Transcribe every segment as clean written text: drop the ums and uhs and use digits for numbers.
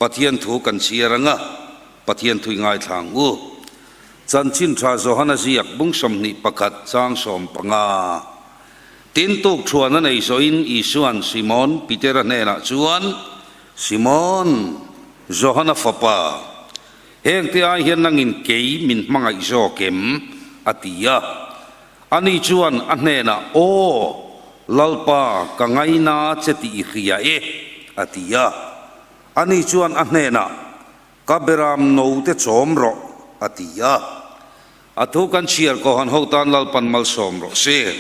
Pathian thu kan chhiar ang a, Pathian thu i ngaithla ang u. Chanchin Tha Johana ziak bung 21 chang 15. Tin tuk thuan a nei zawhin Isua'n Simon Petera hnenah chuan, Simon, Johana fapa, hengte ai hian nangin kei min hmangaih zawk em? a ti a. Ani chuan a hnenah, Aw, Lalpa, ka ngaina che tih i hria e, a ti a. Ani chuan a hnenah, Ka beram note chawm rawh, a ti a. A thu kan chhiar Kohan ho tan Lalpan malsawm rawh se.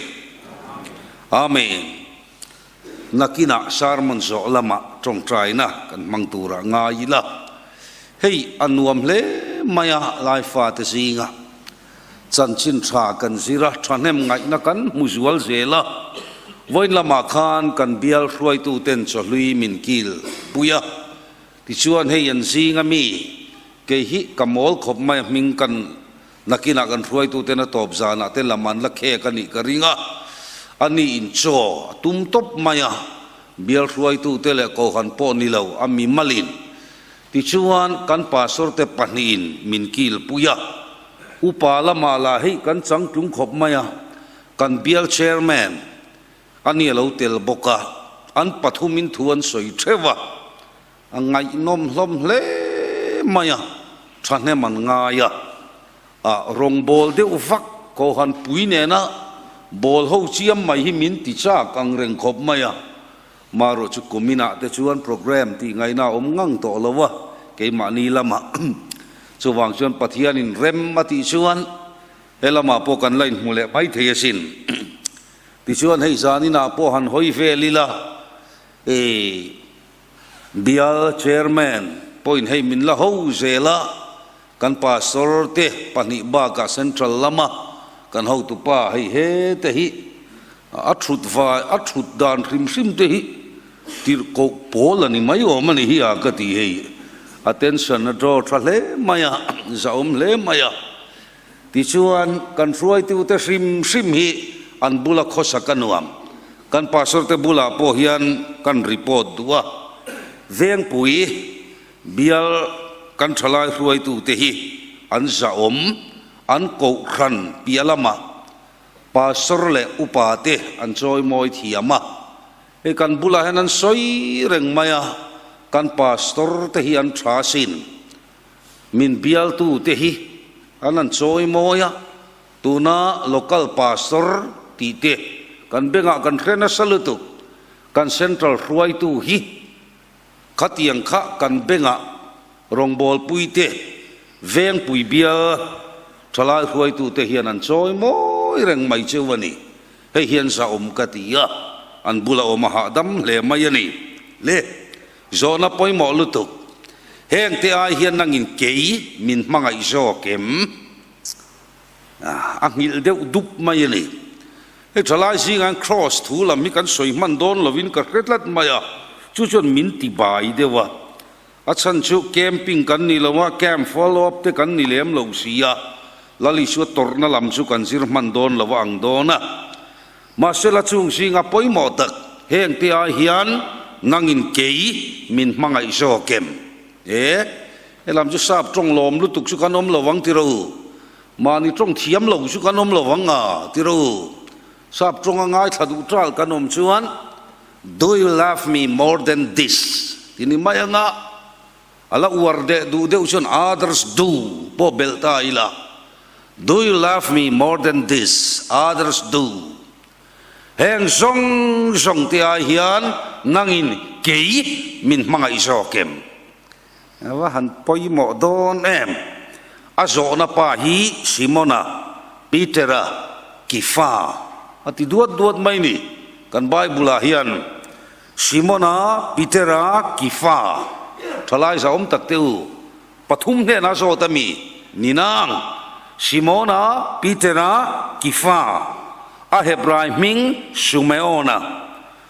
Amen. Nakinah sermon zawh lamah tawngtaina kan hmang turah ngai ila. Hei a nuam hle mai a, Laifate zinga chanchin tha kan zir a, thahnem ngaihna kan hmu zual zel a. Vawiin lamah khan kan bial hruaituten chawhlui min kil pui a. Tichuan hei an zing a mi, kei hi ka mawl khawp mai a hming kan nakinah kan hruaituten a tawp zanah te lam an la khek a nih ka ring a, a ni in chaw a tum tawp mai a, bial hruaitute leh kohhan pawh ni lo a mi malin. Tichuan kan pastor te pahnihin min kil pui a, upa lamah lah hei kan changtlung khawp mai a, kan bial chairman, A ni a lo tel bawk a, an pathumin thu an sawi theuh a, a ngaihnawm hlawm hle mai a, thahnem an ngai a, a rawngbâwl deuh vak Kohhan pui nena bâwl ho chiam mai hi min ti châk ang reng khawp mai a, marawh chu kuminah te chuan programme tih ngaihna a awm ngang tawh lo a, keimahni lamah chuvang chuan Pathianin rem a tih chuan he lamah pawh kan la inhmu leh mai thei asin. Tichuan hei zan inah pawh han hawi vel ila, e Bial Chairman pawhin hei min la ho zel a, kan Pastor te pahnih bakah Central lama kan hotupa hei he te hi a thut vai a thut dan hrim hrim te hi tirhkoh pawl a ni mai awm a ni hi a ka ti hei attention a draw tha hle mai a, zahawm hle mai a. Tichuan, kan hruaitute hrim hrim hi an bula khawsak a nuam. Kan pastor te bulah pawh hian kan report duh a. Vengpui bial kan thalai hruaitute hi an zahawm, an kohhran piah lamah pastor leh upa te an chawimawi thiam a. Hei kan bulah hian an sawi reng mai a, kan pastor te hi an tha asin. Min bialtute hi an han chawi mawi a, tuna local pastor tih te kan bengah kan hre nasa lutuk, kan central hruaitu hi khatiang kha kan bengah rawngbawlpui te, vengpui bial thalai hruaitute hian an chawi mawi reng mai cheu a ni. Hei hian zahawm ka ti a, an bula awm a hahdam hle mai a ni. Le. Zawhna pawimawh lutuk. Hengte ai hian nangin kei min hmangaih zawk em? A nghilh deuh dup mai a ni. Hei thalai zingah hian Kraws thu lam hi kan sawi hman dawn lovin ka hre tlat mai a, chu chuan min ti bai deuh a. A chhan chu camping kan ni lo a, camp follow up te kan ni lem lo si a, Lal Isua tawrhna lam chu kan zir hman dawn lo a ang dawn a. Mahsela chung zinga pawimawh tak hengte ai hian nangin kei min hmangaih zawk em? E, helam chu sap tawng lawm lutuk chu kan awm lo ang ti ro. Mahni tawng thiam lo chu kan awm lo ang a ti ro. Sap tawnga ngaithla duh tal kan awm chuan Do you love me more than this? ti ni mai anga A la uar deh duh deuh chuan others do pawh belh ta ila, Do you love me more than this? Others do. Heng zawng zawng te ai hian nangin kei min hmangaih zawk em? A va han pawimawh dawn em? A zawhna pa hi Simona, Petera, Kifa a ti duat duat mai ni. Kan Bible-ah hian Simona, Petera, Kifa, thalai zahawm tak te u, pathum hnenah zawt a mi, Ninang, Simona, Petera, Kifa, a Hebrai hming Sumeona,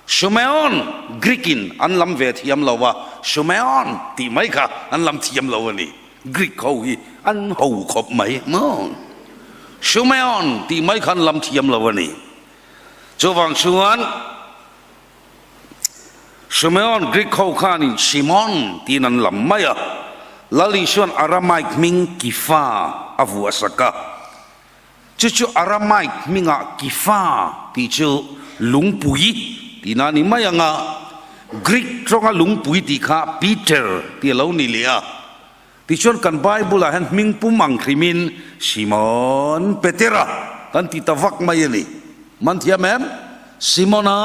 Sumeon, Greek-in an lam ve thiam lo a, Sumeon tih mai kha an lam thiam lo a ni, Greek ho hi an ho khawp mai maw? Sumeon tih mai kha an lam thiam lo a ni. Chuvang chuan. Simeon Greek ho khanin Simon tiin an lam mai a, Lal Isua'n Aramaic hming Kifa a vuah sak a. Chu chu Aramaic hmingah Kifa tih chu lungpui tihna a ni mai ang a, Greek tawnga lungpui tih kha Peter tih a lo ni leh a. Tichuan kan Bible-ah hian hming pum ang hrimin Simon Petera kan ti ta vak mai a ni. Man thiam em? Simona,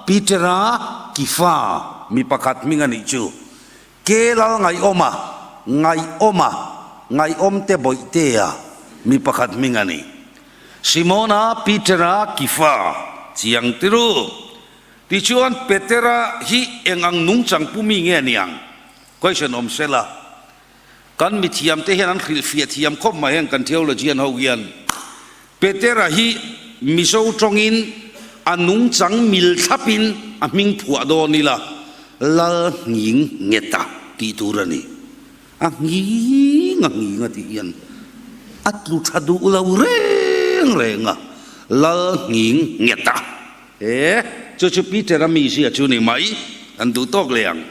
Petera, Kifa mi pakhat hming a nih chu. Ke lal ngaihawma, ngaihawma, ngaihawmte bawihtea mi pakhat hming a ni. Simona, Petera, Kifa, chiang tiru. Tichuan Petera hi eng ang nungchang pu mi nge niang? Question awm sela, kan mithiamte hian an hrilhfiah thiam khawp mai heng kan theologian ho hian Petera hi Mizo tawngin a nungchang mil thlapin a hming phuah dawn ila Lal nghing ngheta tih tur a ni. A nghing a nghing a tih hian a tlu tha duh lo reng reng a, Lal nghing ngheta. He chu chu Petera mizia chu ni mai an duh tawk leh ang.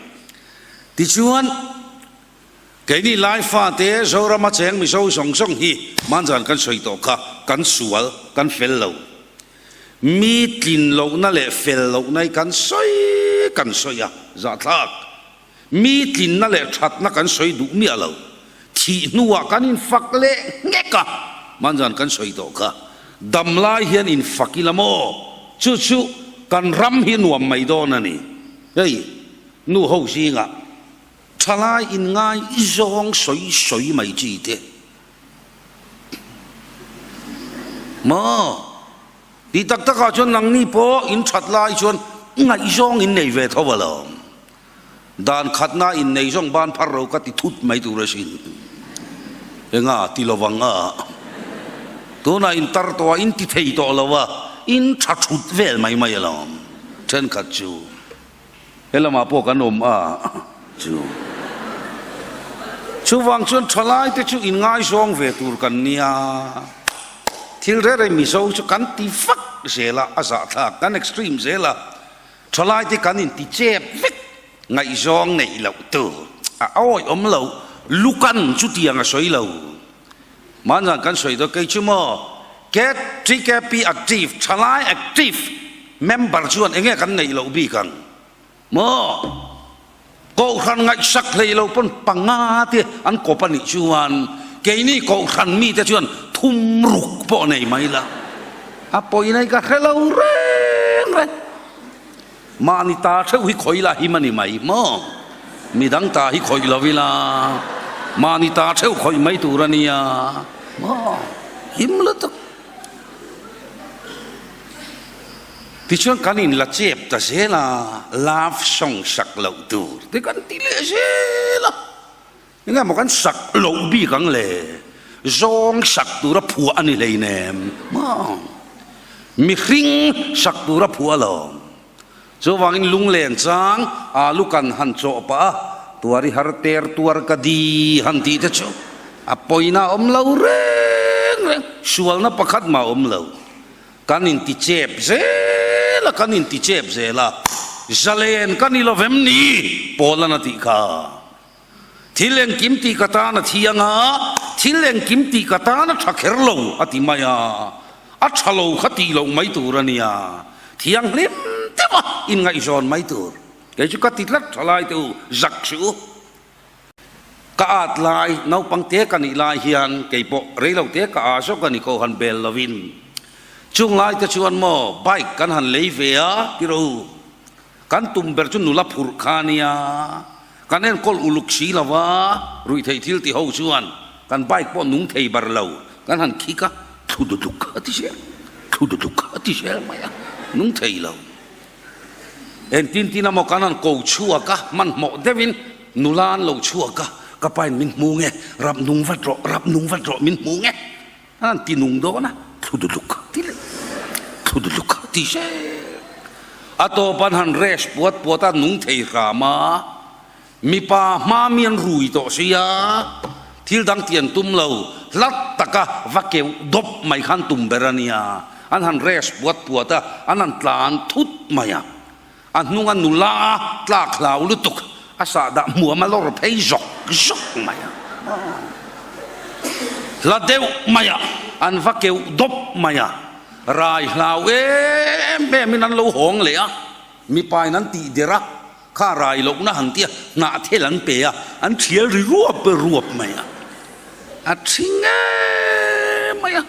Tichuan, keini Lai fate Zorama cheng Mizo zawng zawng hi hmanzan kan sawi tawh kha kan sual, kan fel lo. Mi tlin lohna leh fel lohna hi kan sawi kan sawi a, zahthlak. Mi tlinna leh thatna kan sawi duh miah lo. Thih hnuah kan infak leh nghek a, hmanzan kan sawi tawh kha. Dam lai hian infak ila maw? Chu chu kan ram hi nuam mai dawn a ni. Hei. Nu ho zingah thalai inngai zawng sawi sawi mai chi te maw? Tih tak takah chuan nangni pawh in that lai chuan ngaihzawng in nei ve tho alawm. Dan khatna in nei zawng ban phar ro ka ti thut mai tur asin. Enga ti lovang a? Tunah in tar tawh a, in ti thei tawh lo a, in tha thut vel mai mai alawm thenkhat chu. He lamah pawh kan awm a chu. Chuvang chuan thalaite chu inngaizawng ve tur kan nia. Thil reng reng Mizo chu kan ti vak zel a, a zahthlak, kan extreme zel a. Thalaite kan inti chep vek, ngaihzawng neih loh tur a awih awm lo, lukan chutiang a sawi lo. Mahni kan sawi dawn kei chu maw KTKP active thalai active member chuan enge kan neih loh bik ang maw Kohhran ngaihsak hlei lo pawn panga te an kawp a nih chuan keini Kohhran mite chuan thum ruk pawh nei mai la a pawina hi ka hre lo reng reng. Mahni ta theuh hi khawih la him a ni mai maw? Midang ta hi khawih lo ila mahni ta theuh khawih mai tur a nia maw? Him lutuk. Tichuan kan inla chep ta zel a, love song sak loh tur te kan ti leh zel a. Enge maw kan sak loh bik ang le? Zawng sak tura phuah a ni hleinem maw? Mihring sak tura phuah lo. Chuvangin lunglen chang alu kan han chawh pah a, tuar i har ter tuar ka di han tih te chu a pawina a awm lo reng reng, sualna pakhat mah a awm lo. Kan inti chep zel a, kan inti chep zel a, zalen ka ni lovem ni? Paul-an a tih kha. Thil engkim tih ka tan a thiang a, thil engkim tih ka tan a tha kher lo a ti mai a, a tha lo kha tih loh mai tur a nia, thianghlim deuh a inngaihzawn mai tur. Kei chu ka ti tlat tha lai te u, zak suh u. Ka at lai, naupang te ka nih lai hian kei pawh rei lo te ka a zawk a ni ko han bel lovin. Chung lai te chuan maw bike kan han lei ve a ti rawh u. Kan tum ber chu nula phurh kha a nia, kan enkawl uluk si lo va, ruihtheih thil ti ho chuan kan bike pawh nung thei bar lo, kan han khik a, thlu dutluk a ti zel, thlu dutluk a ti zel mai a, nung thei lo. Engtin tin emaw kan han ko chhuak a, hmanhmawh deuhin nula an lo chhuak a, ka pain min hmu nge, rap nung vat rawh, rap nung vat rawh, min hmu nge. An han ti nung dawn a, thlu duhluk a ti leh, thlu duhluk a ti zel. A tawp an han rest puat puat a, nung thei hram a, mipa hma mi an rui tawh sia, thil dang ti an tum lo, hlat taka va keuh dawp mai khan tum ber a nia, an han rest puat puat a, an han tlan thut mai a. A hnunga nula tlak hlau lutuk a sahdah hmuam a lawr phei zawk zawk mai a. Hla deuh mai a, an va keuh dawp mai a. Rai hlau em em in an lo hawng leh a, mipa in an tih der a, kha rai lohna han tia hnah thel an pe a, an thial ri ruap ruap mai a, a thi ngei mai a.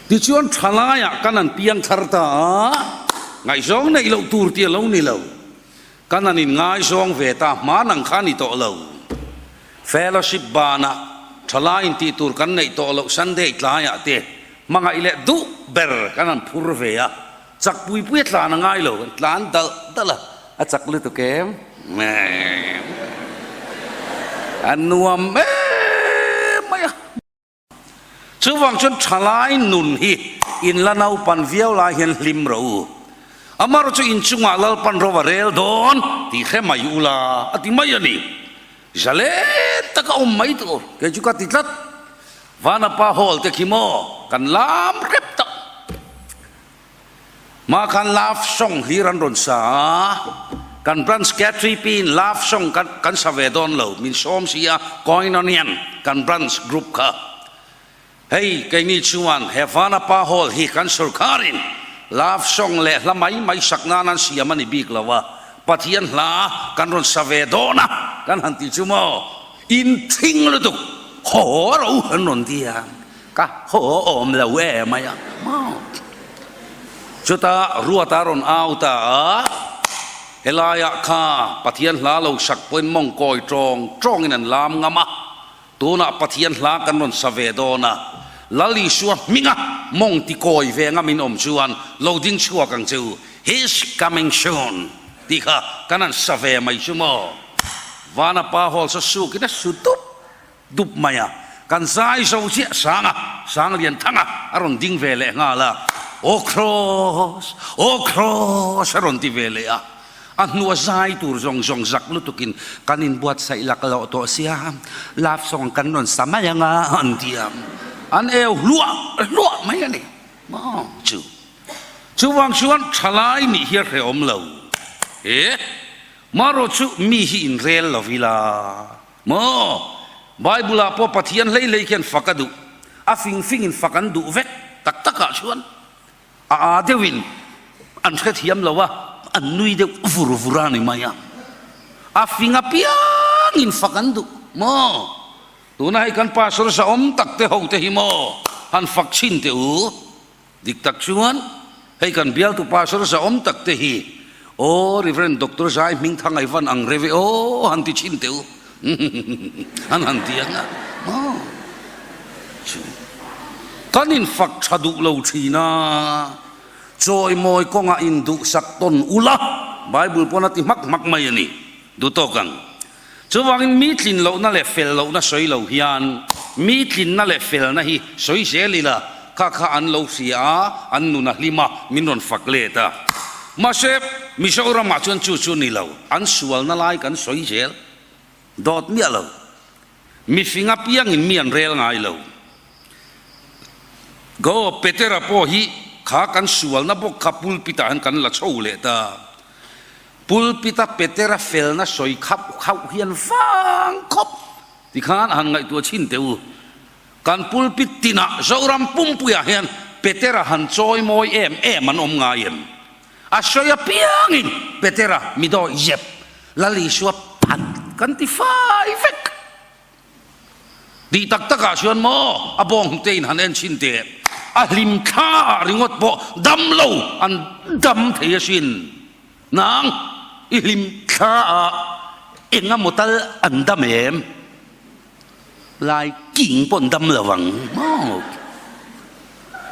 Tichuan thalaiah kan an piang thar ta a, ngaihzawng neih loh tur tih a lo ni lo. Kan an inngaizawng ve ta hman ang kha a ni tawh lo. Fellowship banah thalai intih tur kan neih tawh loh Sunday tlaiah te hmangaih leh duh ber kan han phur ve a, chak pui pui a tlan a ngai lo, kan tlan dalh dalh a, a chak lutuk em? A nuam em mai a. Chuvang chuan thalai nun hi in la naupan viau lai hian hlim rawh u. Amaherawhchu chu inchungah Lalpan ro a rel dawn tih hre mai ula a ti mai a ni. Zalen taka awm mai tur kei chu ka ti tlat. Vanapa Hall te khi maw kan lam hrep tak. Mah khan love song hlir an rawn sa a, kan branch K3P in love song kan kan sa ve dawn lo, min sawm si a, Koinonian kan branch group kha. Hei keini chuan he Vanapa Hall hi kan sorkarin love song leh hla mai mai sak nan an siam a ni bik lo a, Pathian hla kan rawn sa ve dawn a kan han ti chu maw, in thing lutuk haw ro an rawn ti a. Ka haw awm lo e mai a maw? Chutah Ruata rawn au ta a, Helaiah kha Pathian hla lo sak pawhin mawng kawi tawng tawngin an lam ngam a, tunah Pathian hla kan rawn sa ve dawn a, Lal Isua hminga mawng ti kawi ve ngamin awm chuan lo ding chhuak ang che u, He's coming soon tih kha kan han sa ve mai chu maw? Vanapa Hall sa sukin a su dup Dup mai a, kan zai zo chiah Sanga, Sanglianthanga a rawn ding ve leh nghal a, Aw Kraws, aw Kraws a rawn ti ve leh a, a hnua zai tur zawng zawng zak lutukin kan inbuatsaih lak loh tawh sia, love song kan rawn sa mai ang a an ti a, an eu hluah hluah mai a ni maw chu. Chuvang chuan thalai nih hi a hrehawm lo e, marawh chu mi hi inrel lo ila. Maw? Bible-ah pawh Pathian hlei hlei khian fak a duh. A fing fingin fak an duh vek tak takah chuan a aa deuhin an hrethiam lo a, an nui deuh vur vur a ni mai a. A fing apiangin fak an duh maw? Tuna hei kan pastor zahawm tak te ho te hi maw han fak chhin teh u. Dik tak chuan hei kan bialtu pastor zahawm tak te hi aw Rev. Doctor Zai Hmingthang ai van ang reve aw han ti chhin teh u an han ti ang a maw chu kan infak tha duh lo thin a chawimawi kawngah induhsak tawn ula Bible pawn a ti hmak hmak mai a ni duh tawk ang. Chuvangin mi tlin lohna leh fel lohna sawi lo hian mi tlinna leh felna hi sawi zel ila, kha kha an lo hria a, an nun a hlim a, min rawn fak let a. Mahse, Mizoramah chuan chu chu ni lo, an sualna lai kan sawi zel dawt miah lo. Mifing apiangin mi an rel ngai lo. Go, Petera pawh hi kha kan sualna bawk kha pulpit-ah hian kan la chho leh ta. Pulpit-a Petera felna sawi khauh khauh hian vang khawp tikhan a han ngaihtuah chhin teh u. Kan pulpit tinah Zoram pumpuiah hian Petera han chawi mawi em em an awm ngai em? A sawi apiangin Petera mi dawi zep Lal Isua phat kan ti fai vek. Tih tak takah chuan maw a bawng hnute in han en chhin teh, a hlim thla ah ringawt pawh dam lo an dam thei asin. Nang i hlim thla ah eng emaw tal an dam em? Lai king pawh an dam lo ang maw?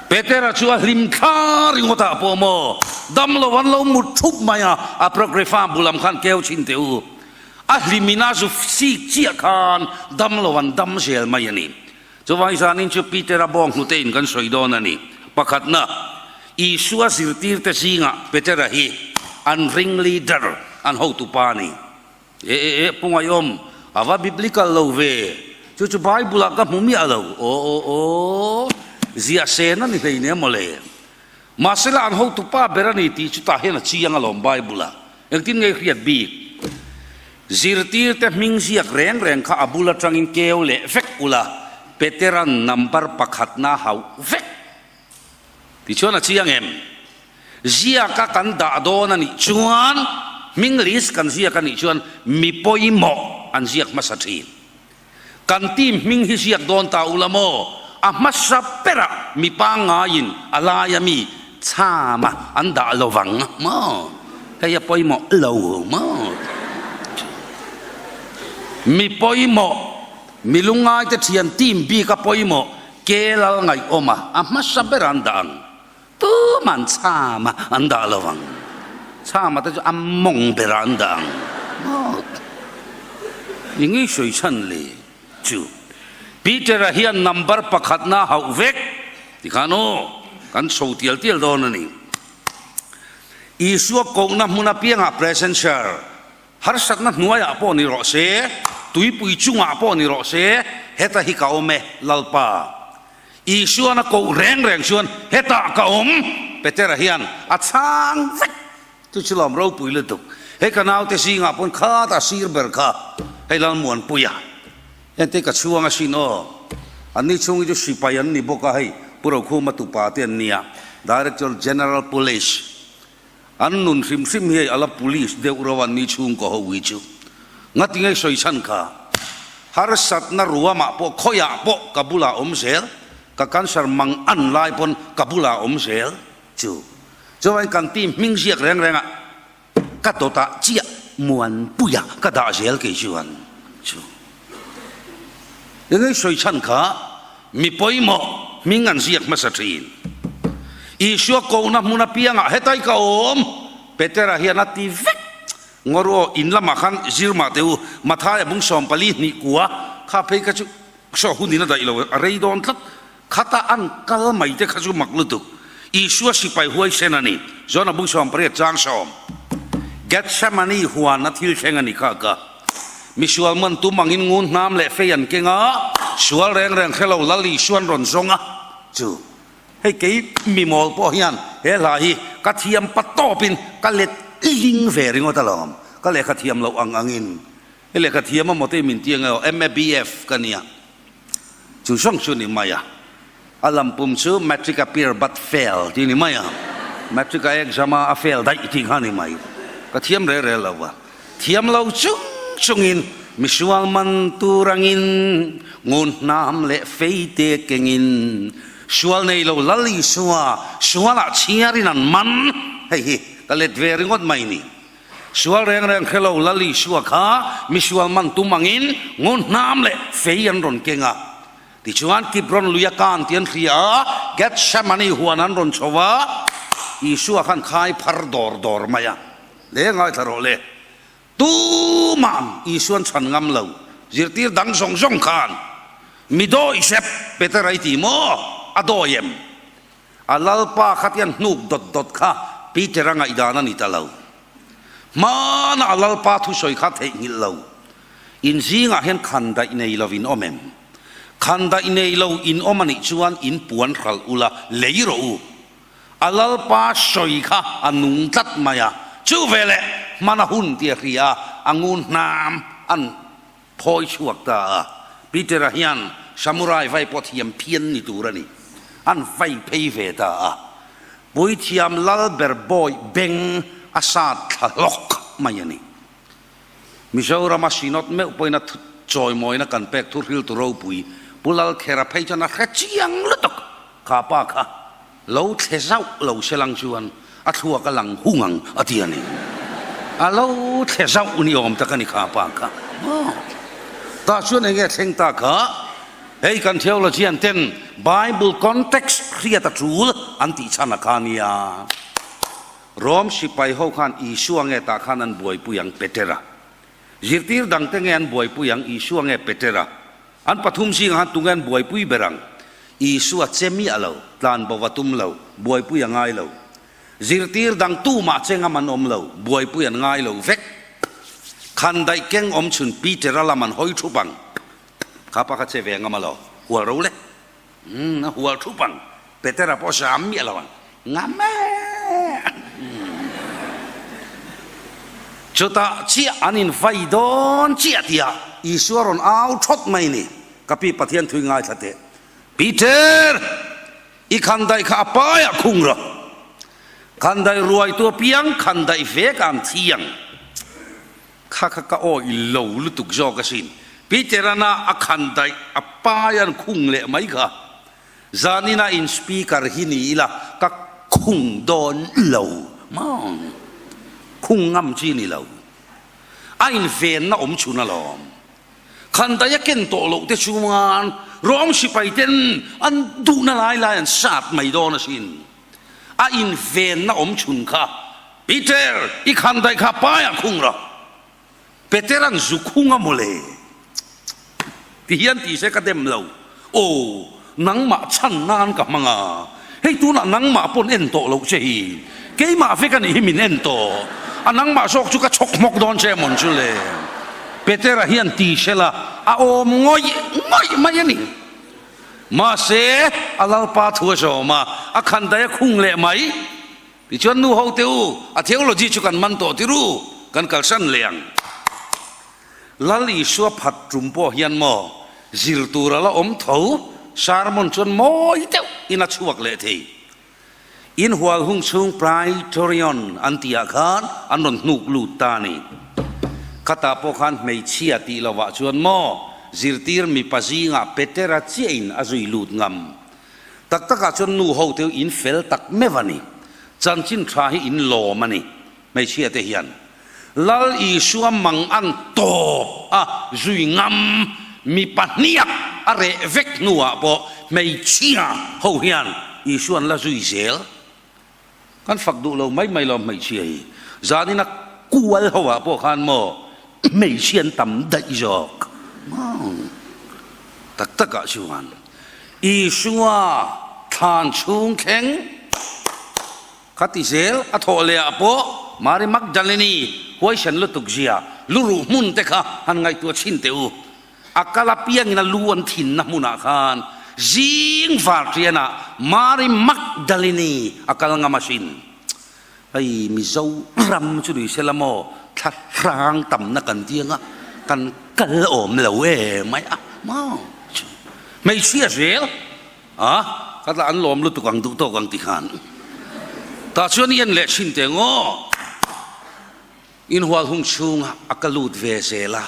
Petera chu a hlim thla ringawt ah pawh maw dam lo an lo mut thup mai a, Apocrypha bu lam khan keu chhin teh u. A hlimin a zu sik chiah khan dam lo an dam zel mai a ni. Chuvangin zanin chu Petera bawng hnute in kan sawi dawn a ni. Pakhatna, Isua zirtirte zingah Petera hi an ring leader, an hotu pa a ni. E e e, Pu Ngaihawm, a va biblical lo ve. Chu chu Bible ah ka hmu miah lo. Aw aw aw, ziah sen a ni hleinem mawle. Mahsela an hotupa ber a ni tih chu tah hian a chiang alawm Bible-ah. Engtin nge i hriat bik? Zirtirte hming ziak reng reng kha a bul atangin keu leh vek ula, Petera'n number pakhatna hauh vek. Tichuan a chiang em? Ziaka kan dah dawn a nih chuan, hming list kan ziak a nih chuan mi pawimawh an ziak hmasa thin. Kan team hming hi ziak dawn ta ula maw? A hmasa berah mi pangngaiin a laia mi chhama an dah lo vang maw? Hei a pawimawh lo maw? Mi pawimawh, mi lungngaite thian team bik a pawimawh ke lal ngaihawma a hmasa berah an dah ang. Tuman chhama an dah lo ang. Chhama te chu a mawng berah an dah ang. I ngei sawi chhan le chu. Peter-a hian number pakhatna a hauh vek tikhan aw kan chho tial tial dawn a ni. Isua kohna hmun apiangah present share harsatna hnuaiah pawh ni rawh se, tuipui chungah pawh ni rawh se, heta hi ka awm e, Lalpa. Isuan a koh reng reng chuan hetah ka awm, Petera hian a chhang vek. Chu chu lawm ropui lutuk. Hei ka naute zingah pawn khatah sir ber kha hei Lalmuanpuia hengte ka chhuang asin aw. Anni chhung hi chu sipai an ni bawk a, hei Pu Rokhuma tupa te an nia, Director General Police. An nun hrim hrim hi hei a la police deuh reuh a ni chhungkaw ho hi chu. Ngati ngei sawi chhan kha? Harsatna ruamah pawh khawiah pawh ka bulah awm zel, ka cancer mang an lai pawn ka bulah awm zel chu. Chuan kan team hming ziak reng reng ah ka dawtah chiah Muanpuia ka dah zel kei chuan chu. Engei sawi chhan kha mi pawimawh hming an ziak hmasa thin. Isua kohna hmun apiangah hetai ka awm, Petera hian a ti vek. Ngawr aw, in lamah khan zir mah teh u, Mathaia bung 44 kua kha phei kha chu saw hunin a daih lo, a rei dawn tlat. Khata an kal mai te kha chu mak lutuk. Isua sipai huaisen a ni, John-a bung 18 chang sawm. Gethsemane huan a thil thleng a ni kha ka. Misual man tum angin ngun hnam leh fei an keng a, sual reng reng hre lo Lal Isuan rawn zawng a, chu hei kei mimawl pawh hian he hla hi ka thiam pa tawpin ka let ling ve ringawt alawm, ka lehkha thiam loh ang angin i lehkha thiam a mawte min ti ang emaw MABF ka nia, chu zawng chu ni mai a, a lam pum chu matric appear but fail tih ni mai a, matric a exam a a fail daih tih kha ni mai, ka thiam rel rel lo a. Thiam lo chung chungin misual man tur angin ngun hnam leh feite kengin sual nei lo Lal Isua sualah chhiarin an man. Hei hi ka let ve ringawt mai ni. Sual reng reng hre lo Lal Isua kha misual man tum angin ngun hnam leh fei an rawn keng a. Tichuan Kibron lui a kan tih an hria a, Gethsemane huan an rawn chho a, Isua khan khai phar dawr dawr mai a. Le ngaithla rawh le. Tumah Isuan chhan ngam lo. Zirtir dang zawng zawng khan mi dawi sep Peter a i ti maw? A dawi em? A Lalpa kha tian hnuk dawt dawt kha Peter a ngaihdan a ni ta lo. Hmana a Lalpa thusawi kha theihnghilh lo. In zingah hian khan daih nei lo in awm em? Khan daih nei lo in awm a nih chuan in puan hralh ula lei rawh u. A Lalpa sawi kha a nung tlat mai a, chu veleh hmana hun tih a hria a, a ngun hnam an phawi chhuak ta a. Peter-a hian samurai vai pawh thiam phian ni tur a ni, an vai phei ve ta a. Puithiam lal ber bawi beng a sat thla hlawk mai a ni. Mizorama Synod meuh pawhin a chawimawina kan pek thu hriltu ropui Pu Lalkhera phei chuan a hre chiang lutuk kha pa kha lo thle zauh lo se lang chuan a thluak a lang hung ang a ti a ni. A lo thle zauh ni awm tak a ni kha pa kha. Tah chuan eng nge thleng ta kha? Hei kan theologian ten Bible context hriat a tul an tih chhan a kha nia. Rom sipai ho khan Isua nge tah khan an buaipui ang Petera? Zirtir dangte nge an buaipui ang Isua nge Petera? An pathum zingah khan tunge an buaipui ber ang? Isua che miah lo, tlan bo va tum lo, buaipui a ngai lo. Zirtir dang tumah che ngam an awm lo, buaipui an ngai lo vek. Khan daih keng awm chhun Petera lam an hawi thup ang. Kha pa kha che ve ngam a lo, hual ro le. Umm, a hual thup ang. Petera pawh zam miah lo ang. Ngam e! Chutah chiah an invai dawn chiah tihah Isua rawn au thawt mai ni. Ka pi Pathian thui ngaithla teh. Peter! I khandaih kha a paiah khung rawh. Khandaih ruaitu apiang khandaih vek a an thi ang. Kha kha ka awih lo lutuk zawk asin. Peter-ana a khandaih a pai an khung leh mai kha. Zanina in speaker hi ni ila ka khung dawn lo maw? Khung ngam chi ni lo. A invenna awm chhun alawm. Khandaih a ken tawh loh te chuan Rom sipai ten an duhna lai lai an sat mai dawn asin. A invenna awm chhun kha Peter i khandaih kha paiah khung rawh. Peter an zu khung a mawle. Ti hian ti se ka dem lo. Aw, nangmah chhan nan ka hmang a, hei tunah nangmah pawn en tawh loh che hi, keimah vek a nih hi min en tawh a, nangmah zawk chu ka chhawk hmawk dawn che mawn chu le. Petera hian ti sela a awm ngawih ngawih mai a ni. Mahse, a Lalpa thu a zawm a, a khandai a khung leh mai. Tichuan nu ho te u, a theology chu kan man tawh tirh u, kan kalsan leh ang. Lal Isua phat tum pawh hian maw zir tur a la awm tho, sermon chuan mawi deuh in a chhuak leh thei. Inhual hung chhung Praetorian an tihah khan an rawn hnuk lut ta a ni. Khatah pawh khan hmeichhia tih lovah chuan maw zirtir mipa zingah Petera chiahin a zui lut ngam. Tak takah chuan nu ho te in fel tak meuh a ni. Chanchin tha hi in lawm a ni. Hmeichhia te hian Lal Isua mang an tawp a zui ngam mi pahniak a reh vek hnuah pawh hmeichhia ho hian Isua an la zui zel. Kan fak duh lo mai mai lo hmeichhia hi. Zanin a kual ho ah pawh khan maw hmeichhia an tam daih zawk. Tak tak ah chuan Isua thlan chhung thleng Kha ti zel a thawh leh ah pawh Mari Magdalene huaisen lutuk zia luruh hmun te kha han ngaihtuah chhin teh u. A kal apiangin a lu an thinna hmunah khan zing varṭianah Mari Magdalene a kal ngam asin. Hei Mizo ram chu ni sela maw thla hrang tamna kan ti anga kan kal awm lo e mai a maw. Hmeichhia zel. A, ka tla an lawm lutuk ang duh tawk ang ti khan. Tah chuan i en leh thin teh ngaw. Inhual hung chhungah a ka lut ve zel a,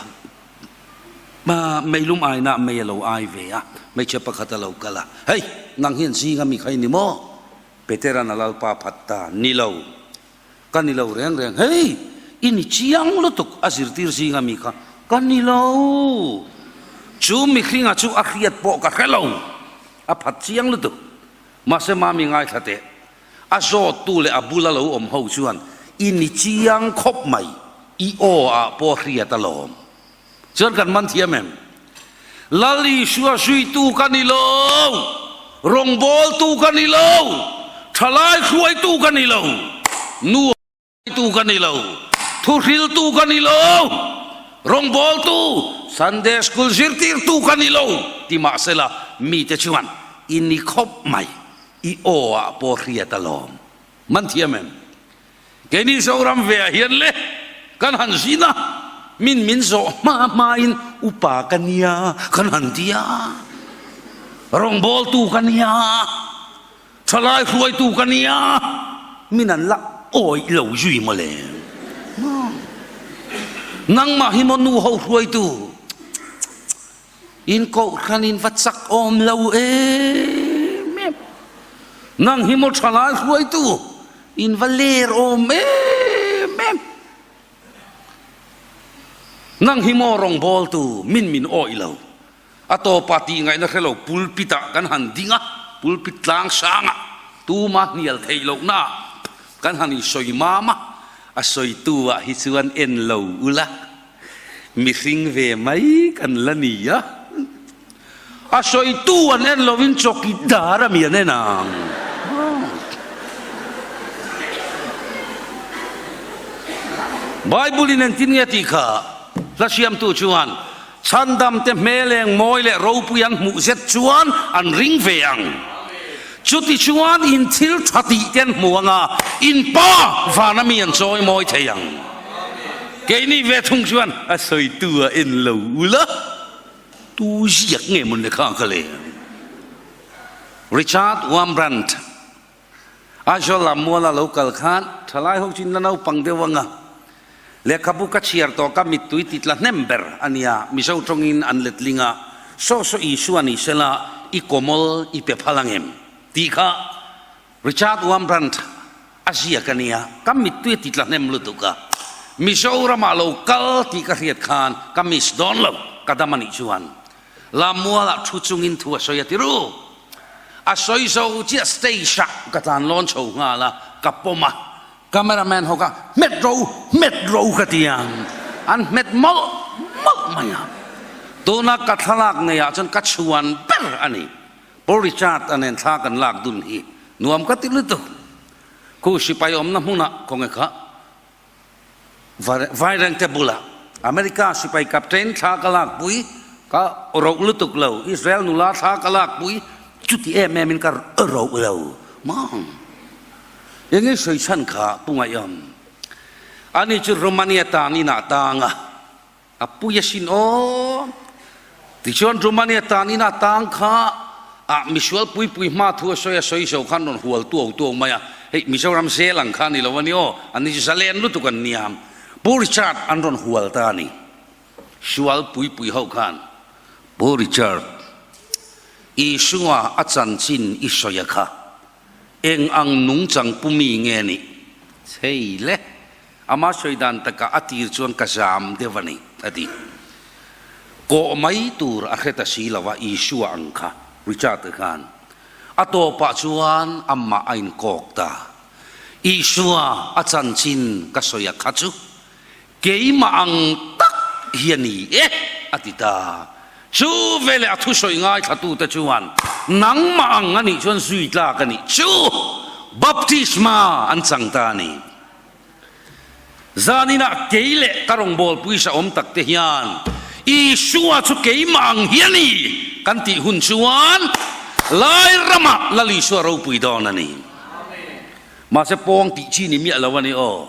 meilum aina mei a lo ai ve a, hmeichhe pakhat a lo kal a, Hei, nang hian zinga mi kha i ni maw? Petera'n a lalpa phat ta, Ni lo, ka ni lo reng reng. Hei, i ni chiang lutuk a zirtir zinga mi kha ka ni lo. Chu mihringa chu a hriat pawh ka hre lo, a phat chiang lutuk. Mahse mami ngaithla teh, a zawttu leh a bula lo awm ho chuan i ni chiang khawp mai, i aw ah pawh a hriat alawm. Chuan kan man thiam em? Lal Isua zuitu ka ni lo, rawngbawltu ka ni lo, thalai hruaitu ka ni lo, nu hruaitu ka ni lo, thuhriltu ka ni lo, rawngbawltu, Sunday School zirtirtu ka ni lo ti mahsela mite chuan i ni khawp mai, i aw ah pawh hriat alawm. Man thiam em? Keini Zoram ve ah hian le kan han zin a, min min zawh hma hma in upa ka nia kan han ti a, rawngbawltu ka nia, thalai hruaitu ka nia, min an la awih lo zui mawle. Nangmah hi maw nu ho hruaitu? In kohhran in va chak awm lo em em. Nang hi maw thalai hruaitu in va ler awm em em. Nang hi maw rawngbawltu min min awih lo. A tawpa tih ngaihna hre lo pulpit ah kan han ding a, pulpit tlang sang ah tuma hnial theih lohna ah kan han insawi mam a, a sawitu ah hi chuan en lo ula. Mihring ve mai kan la ni a, a sawitu an en lovin chawkidar a mi an en ang. Bible in engtin nge tih kha hla siamtu chuan chhandamte hmel eng mawi leh ropui an hmuh zet chuan an ring ve ang. Chutichuan in thil tha tih te an hmu ang a, in Pa vana mi an chawi mawi thei ang. Keini ve thung chuan a sawitu a en lo ula, tu ziak nge mawn le kha ka le? Richard Wurmbrand, Aizawl lam muala lo kal khan thalai ho chu in la naupang deuh ang a, lehkhabu ka chhiar tawh ka mittui ti tla hnem ber a nia, Mizo tawngin an letling a, Saw saw Isua ni sela i kawmawl i pe phal ang em? tih kha Richard Wurmbrand a ziak a nia, ka mittui a ti tla hnem lutuk a, Mizoramah lo kal tih ka hriat khan ka miss dawn lo, ka dam a nih chuan Lammualah thu chungin thu a sawi a ti ru. A sawi zo chiah stage ah ka tlan lawn chho nghal a, ka pawm a, cameraman ho kha hmet ro, hmet ro ka ti ang, an hmet mawlh mawlh mai a. Tuna ka thlalak nei ah chuan ka chhuan ber a ni. Paul Richard a nen thla kan lak dun hi nuam ka ti lutuk. Khu sipai awmna hmunah khawnge kha Vairengte bulah America sipai captain thla ka lakpui, ka roh lutuk lo, Israel nula thla ka lakpui, chuti em em in ka roh lo mang. Enge sawi chhan kha Pu Ngaihawm? Ani chu Romania tan inah tang a, A pui asin aw. Tichuan Romania tan ina tang kha ah misual pui pui hma thu a sawi a sawi zo khan rawn hual tuau tuau mai a, hei Mizoram zel ang kha a ni lo a ni aw, an ni chu zalen lutuk an nia. Pu Richard an rawn hual ta a ni. Sual pui pui ho khan Pu Richard, Isua a chanchin i sawi a kha eng ang nungchang pu mi nge nih? Chei le. Ama sawi dan takah a tir chuan ka zam deuh a ni, a ti. Kawh mai tur a hre ta si lo a, Isua ang kha, Richard-a khan. A tawpah chuan amah a inkawk ta. Isua a chanchin ka sawi a kha chu keimah ang tak hi a ni e, a ti ta. Chu veleh a thusawi ngaithlatute chuan, Nangmah ang a nih chuan zui tlak a nih chu, baptisma an chang ta a ni. Zaninah kei leh ka rawngbâwl puisa awm takte hian Isua chu keimah ang hi a ni kan tih hun chuan lai ramah Lal Isua ropui dawn a ni. Mahse pawng tih chi ni miah lo a ni aw.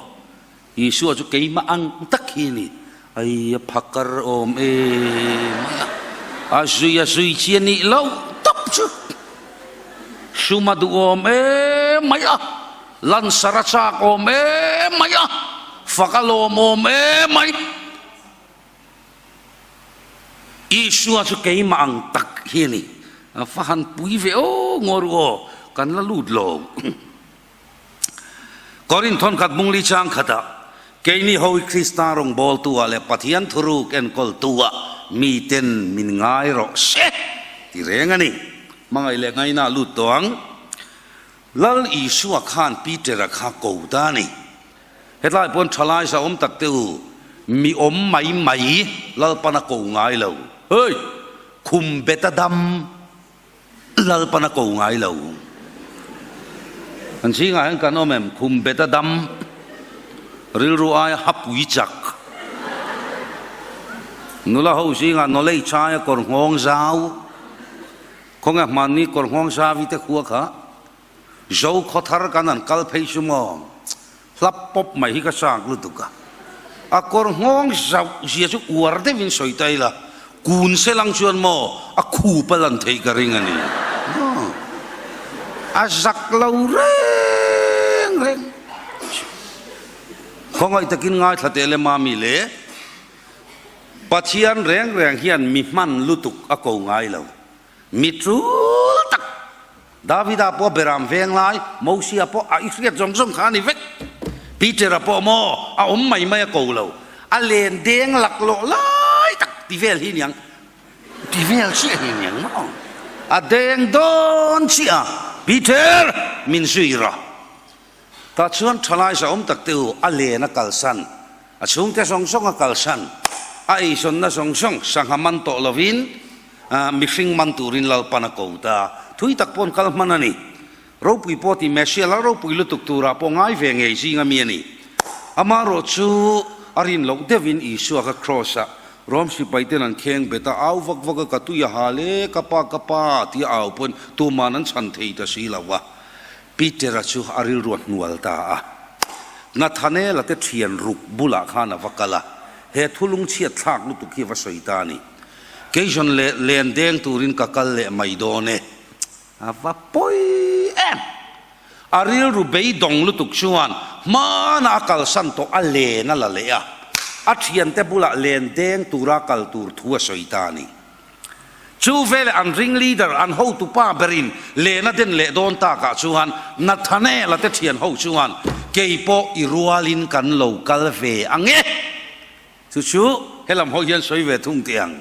Isua chu keimah ang tak hi a ni. Ai a phakar awm em mai a, a zui a zui chi a nih loh tawp chu. Sum a duhawm em mai a. Lansar a chak awm em mai a, fak a lawm awm em mai. Isua chu keimah ang tak hi a ni. Va han pui ve aw ngaw ru aw, kan la lut lo. Korinth thawnkhat mungli chang khatah, Keini ho hi Krista rawngbawltu-ah leh Pathian thuruk enkawltu-ah miten min ngai rawh se ti reng a ni. Hmangaih leh ngaina lut tawh ang. Lal Isua khan Peter-a kha ko ta a ni. Hetlai pawn thalai sa awm tak te u, mi awm mai mai Lalpan a ko ngai lo. Hei! Khum bet a dam Lalpan a ko ngai lo. Kan zingah hian kan awm em? Khum bet a dam, rilru aia hapui chak. Nula ho zingah knowledge aia kawr nghawng zau. Khawnge hmanni kawr nghawng zavi te khua kha Zo khaw thar kan han kal phei chu maw hlap pawp mai hi ka chak lutuk a, a kawr nghawng zauh zia chu uar deuhin sawi ta ila kun se lang chuan maw a khup a lan theih ka ring a ni maw a zak lo reng reng. Khawngaih takin ngaithla teh le mami le. Pathian reng reng hian mi hman lutuk a ko ngai lo. Mi tul tak Davida pawh Beram veng lai, Mosia pawh a i hriat zawng zawng kha a ni vek. Peter-a pawh maw a awm mai mai a ko lo. A len deng laklawh lai tak ti vel hi niang, ti vel chiah hi niang maw? A deng dawn chiah a, Peter min zui rawh. Tah chuan thalai zahawm tak te u, a len a kalsan, a chhungte zawng zawng a kalsan, a eizawnna zawng zawng sangha man tawh lovin mihring man turin Lalpan a ko ta. Thui tak paw'n kal hman a ni. Ropui pawh ti Messiah lal ropui lutuk turah pawh ngai ve ngei zing a mi a ni. Amaherawhchu a rin loh deuhin Isua kha Kraws-ah. Rom sipaiten an kheng bet a, au vak vak a, ka tui a hal e, ka pa, ka pa tia au pawn tuman an chhan thei ta si lo a. Peter-a chu a rilru a hnual ta a. Nathanael-a te thian ruk bulah khan a va kal a, he thulung chhiat thlak lutuk hi a va sawi ta a ni. Keizawn leh len deng turin ka kal leh mai dawn e. A va pawi em! A rilru beidawng lutuk chuan hmana a kalsan tawh a len a la leh a, a thiante bulah len deng tura kal tur thu a sawi ta a ni. Chu veleh an ring leader, an hotupa berin len a den leh dawn takah chuan Nathanael-a te thian ho chuan, Kei pawh i rualin kan lo kal ve ang e. Chu chu helam ho hian sawi ve thung teh ang.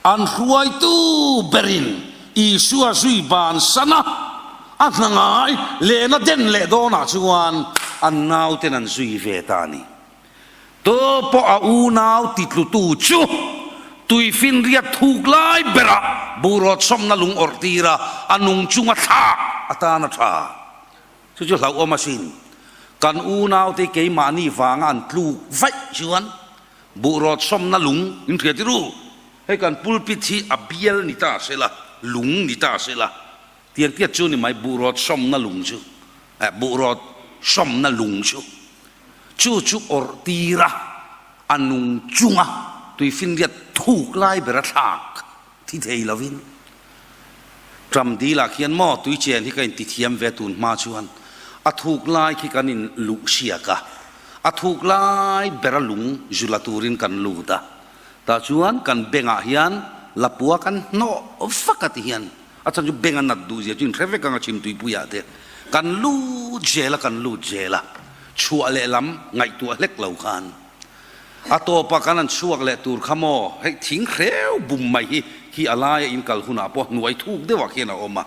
An hruaitu berin Isua zui bansan a, a hna ngai lehna den leh dawnah chuan an nauten an zui ve ta a ni. Tu pawh a unau titlutu chu tuifinriat thuk lai berah burawt sawmna lung awrh tir a, a nung chunga thlak atan a tha. Chu chu hlauhawm asin. Kan unaute keimahni vanga an tluk vaih chuan buhrawt sawmna lung in hria tirh. Hei kan pulpit hi a bial ni ta se la, lung ni ta se la, tiang tiat chu ni mai buhrawt sawmna lung chu, eh buhrawt sawmna lung chu, chu chu awrh tira a nung chunga tuifinriat thuk lai bera thlak thi thei lovin Tram dilah khian maw tui chen hi ka inti thiam ve tun hma chuan a thuk lai khi kan in luh siak a, a thuk lai bera lung zu la turin kan lut a, tah chuan kan bengah hian lapua kan hnawh vak a ti hian a chhan chu beng a nat duh zia chu inhre vek ang a chhim tuipuiah te kan lut zel a kan lut zel a, chhuah leh lam ngaihtuah hlek lo khan. A tawpa kan han chhuak leh tur kha maw, hei thing hreu bum mai hi khi a laia in kal hunah pawh hnuai thuk deuhah khian a awm a,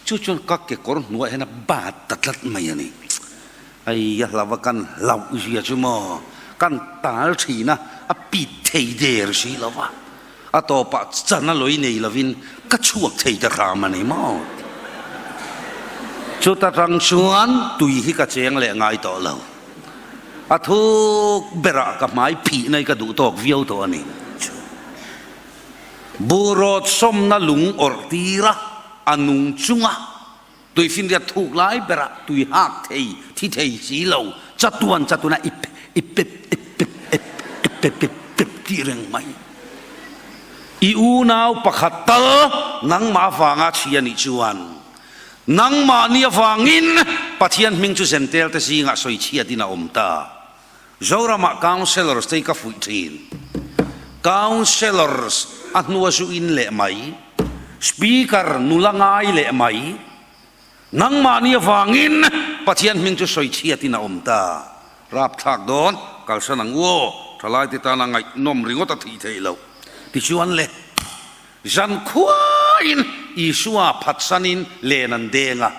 chu chuan ka kekawr hnuaiah hian a bat ta tlat mai a ni. Ai a hlauh a kan hlauh zia chu maw, kan tal thin a, a pit thei der si lo va, a tawpah chan a lawi nei lovin ka chhuak thei ta hram a ni maw. Chuta tang chuan tui hi ka cheng leh ngai tawh lo. A thuk berah ka hmai phih nai ka duh tawk viau tawh a ni. Buhrawt sawmna lung awrh tir a, a nung chunga tuifinriat thuk lai berah tui hak thei, thi thei si lo, chatuan chatuan a ip ip pep ip pep ep ip pep pep pep tih reng mai. I unau pakhat tal nangmah avanga chhia nih chuan Nangmahni avangin Pathian hming chu Zentel te zingah sawi chhiatin a awm ta. Zoramah Councellors te hi ka fuih thin. Councellors a hnua zu in leh mai, Speaker nula ngai leh mai. Nangmahni avangin Pathian hming chu sawi chhiatin a awm ta. Rapthlak dawn, kalsan ang u aw, thalaite tana ngaihnawm ringawt a thih theih loh. Tichuan le. Zan khuain Isua phatsanin len an deng a,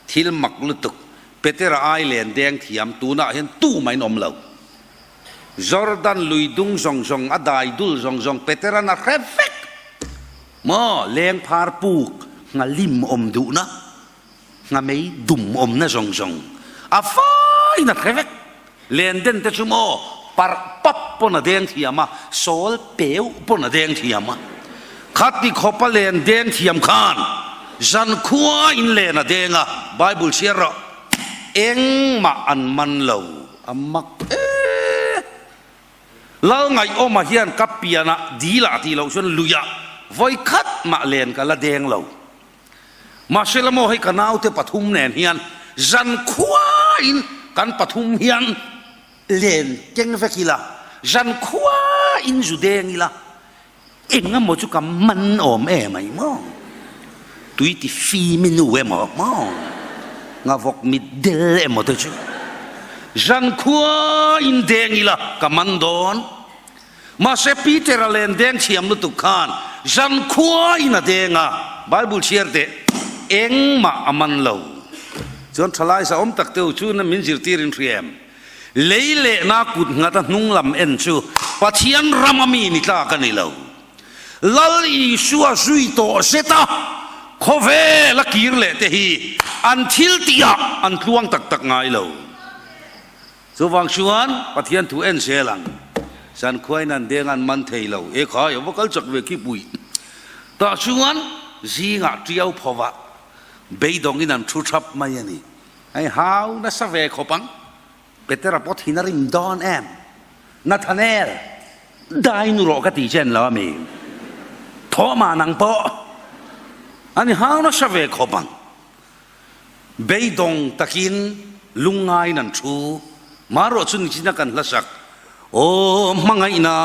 thil mak lutuk, Petera ai len deng thiam tunah hian tumah in awm lo. Jordan lui dung zawng zawng, a dai dul zawng zawng Petera'n a hre vek. Maw, leng phar puk, nghalim awm duhna, nghamei dum awmna zawng zawng a faiin a hre vek. Len den te chu maw parh pap pawn a deng thiam a, sawl peu pawn a deng thiam a. Khati khawpa len deng thiam khan zankhua in len a deng a, Bible chhiar rawh, engmah an man lo, a mak e. Lal Ngaihawma hian ka pianah dilah tih loh chuan luiah vawi khat mah len ka la deng lo. Mahse la maw hei ka naute pathum nen hian zan khuain kan pathum hian len keng vek ila, zan khuain zu deng ila, eng emaw chu ka man awm em ai maw? Tui ti fim i nu emaw maw? Ngavawk mit del emaw te chu zan khuain deng ila ka man dawn. Mahse Peter-a len deng thiam lutuk khan zankhua in a deng a, Bible chhiar teh engmah a man lo. Chuan thalai sa awm tak teu chu na min zirtir in hria em? Lei leh na kut nghat a hnung lam en chu Pathian ram a mi ni tlak a ni lo. Lal Isua zui tawh zet a, khawvel a kir leh te hi an thil tih ah an tluang tak tak ngai lo. Chuvang chuan Pathian thu en zel ang. Zankhuain an deng an man thei lo. E khai, a va kal chak ve khi pui. Tah chuan zingah tiau phovah beidawngin an thu thap mai a ni. Hei hau nasa ve khawp ang. Petera pawh thin a rim dawn em? Nathanael, dai nu rawh ka ti che an lo a mi? Thawhmah nang pawh a ni hau nasa ve khawp ang. Beidawng takin lungngaiin an thu. Marawh chu nichina kan hlasak, Aw hmangaihna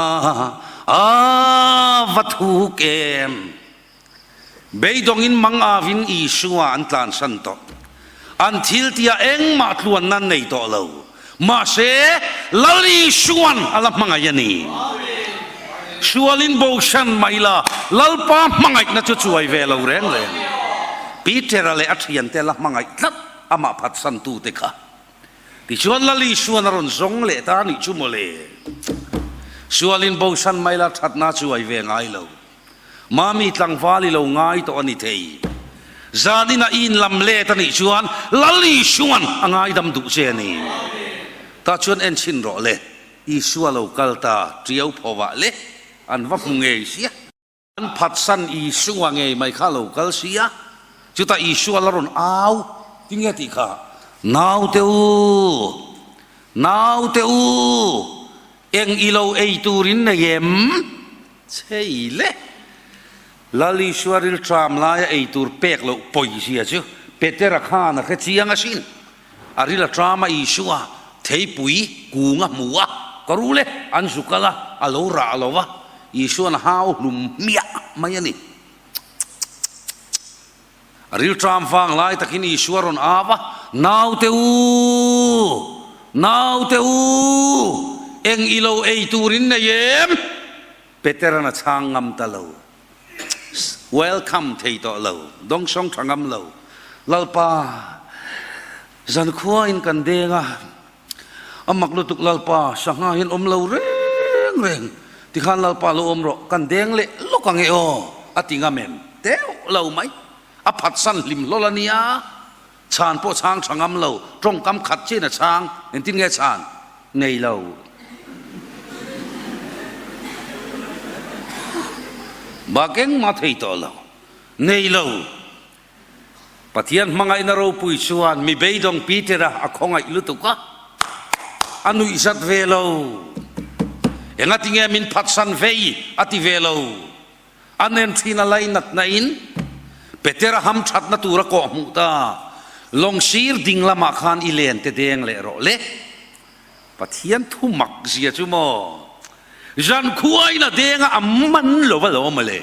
a va thuk em? Beidawngin mang avin Isua an tlansan tawh. An thil tia engmah tluanna an nei tawh lo. Mahse, Lal Isuan a la hmangaih a ni. Sualin bosan mai la, Lalpa hmangaihna chu chuai ve lo reng reng. Peter-a leh a thiante la hmangaih tlat amah phatsantute kha. Tichuan Lal Isuan a rawn zawng leh ta a nih chu mawle. Sualin bosan mai la thatna chuai ve ngai lo. Mami tlangval i lo ngai tawh a ni thei. Zaninah i inlam let a nih chuan Lal Isuan a ngaidam duh che a ni. Tah chuan en chhin rawh le, Isua lo kal ta tiau phovah le an va hmu ngei sia. An phatsan Isua ngei mai kha a lo kal sia. Chutah Isua la rawn au tinge tih kha, Naute u! Naute u! Eng i lo ei turin nei em? Chei le! Lal Isua rilṭam laia ei tur pek loh pawizia chu Petera khan a hre chiang asin. A ril a ṭam a Isua theipui kung a hmu a, ka ru le, an zu kal a, a lo rah lo va, Isua'n a hau hlum hmiah mai a ni. A rilṭam vang lai takin Isua rawn au a, Naute u! Naute u! Eng i lo ei turin nei em? Petera'n a chhang ngam ta lo. Welcome thei tawh lo. Dawngsawng tha ngam lo. Lalpa, zankhuain kan deng a, a mak lutuk Lalpa, sangha hian awm lo reng reng. Tikhan Lalpa lo awm rawh, kan deng leh lawk ang e aw, a ti ngam em? Deuh lo mai. A phatsan hlim hlawl a nia. Chhan pawh chhang tha ngam lo, tawngkam khat chiin a chhang, engtin nge chhan? Nei lo. Bak engmah thei tawh lo. Nei lo. Pathian hmangaihna ropui chuan mi beidawng Peter-a a khawngaih lutuk a, a nuihzat ve lo. Engati nge min phatsan vei a ti ve lo. A nen thin a lainatna in Petera ham thatna tur a kawh hmuh ta. Lawng sir ding lamah khan i len te deng leh rawh le. Pathian thu mak zia chu maw? Zan khuain a deng a, a man lo a lo mawle.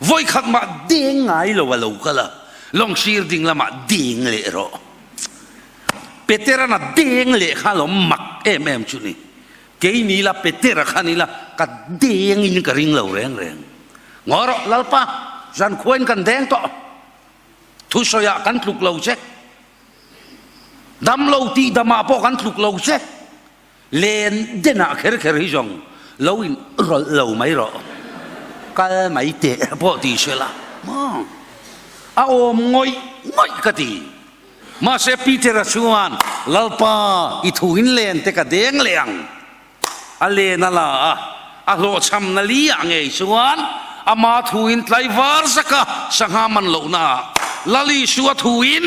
Vawi khat mah deng ngai lo a lo kal a, lawng sir ding lamah deng leh rawh. Petera'n a deng leh kha lo mak em em chu ni. Kei ni la Petera kha ni la ka deng in ka ring lo reng reng. Ngaw rawh Lalpa, zan khuain kan deng tawh. Thusawi ah kan tluk lo che. Dam lo tih dam ah pawh kan tluk lo che. Len den ah kher kher hi zawng lo in rawlh lo mai rawh. Kal mai teh pawh ti se la maw? A awm ngawih ngawih ka ti. Mahse Peter-a chuan, Lalpa, i thu in len te ka deng leh ang. A len a la a, a hlawhchhamna li ah ngei chuan ama thu in tlaivar zaka sangha man lohna ah Lal Isua thu in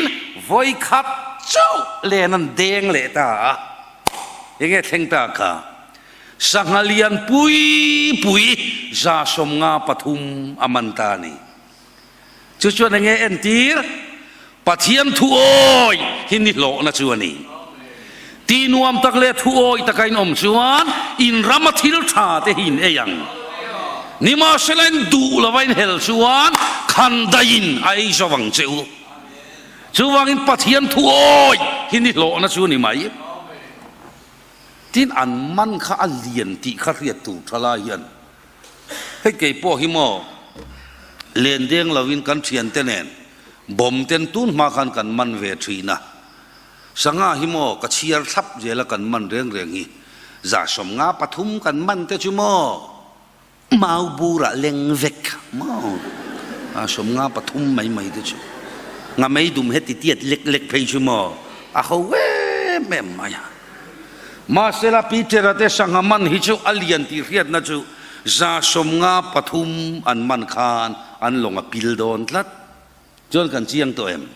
vawi khat chauh len an deng leh ta a. Enge thleng ta kha? Sangha lian pui pui 153 a man ta a ni. Chu chuan enge entir? Pathian thu awi hi ni hlawhna chu a ni. Tih nuam tak leh thu awi taka in awm chuan in rama thil tha te hi in ei ang. Nimahsela in duh lova in hel chuan khan daihin a ei zo ang che u. Chuvangin Pathian thu awi hi ni hlawhna chu a ni mai. Tin an man kha a lian tih kha hriat tur tha lai hian Hei kei pawh hi maw len deng lovin kan thiante nen bawm ten tun hma khan kan man ve thin a, sangha hi maw ka chhiar thlap zel a kan man reng reng hi 153 kan man te chu maw mau burah leng vek maw 153 mai mai te chu nga mei dum heti tiat lek lek phei chu maw a ho em em mai a. Mahsela Peter-a te sangha man hi chu a lian tih hriatna chu 153 an man khan an lawng a pil dawn tlat. Chuan kan chiang tawh em?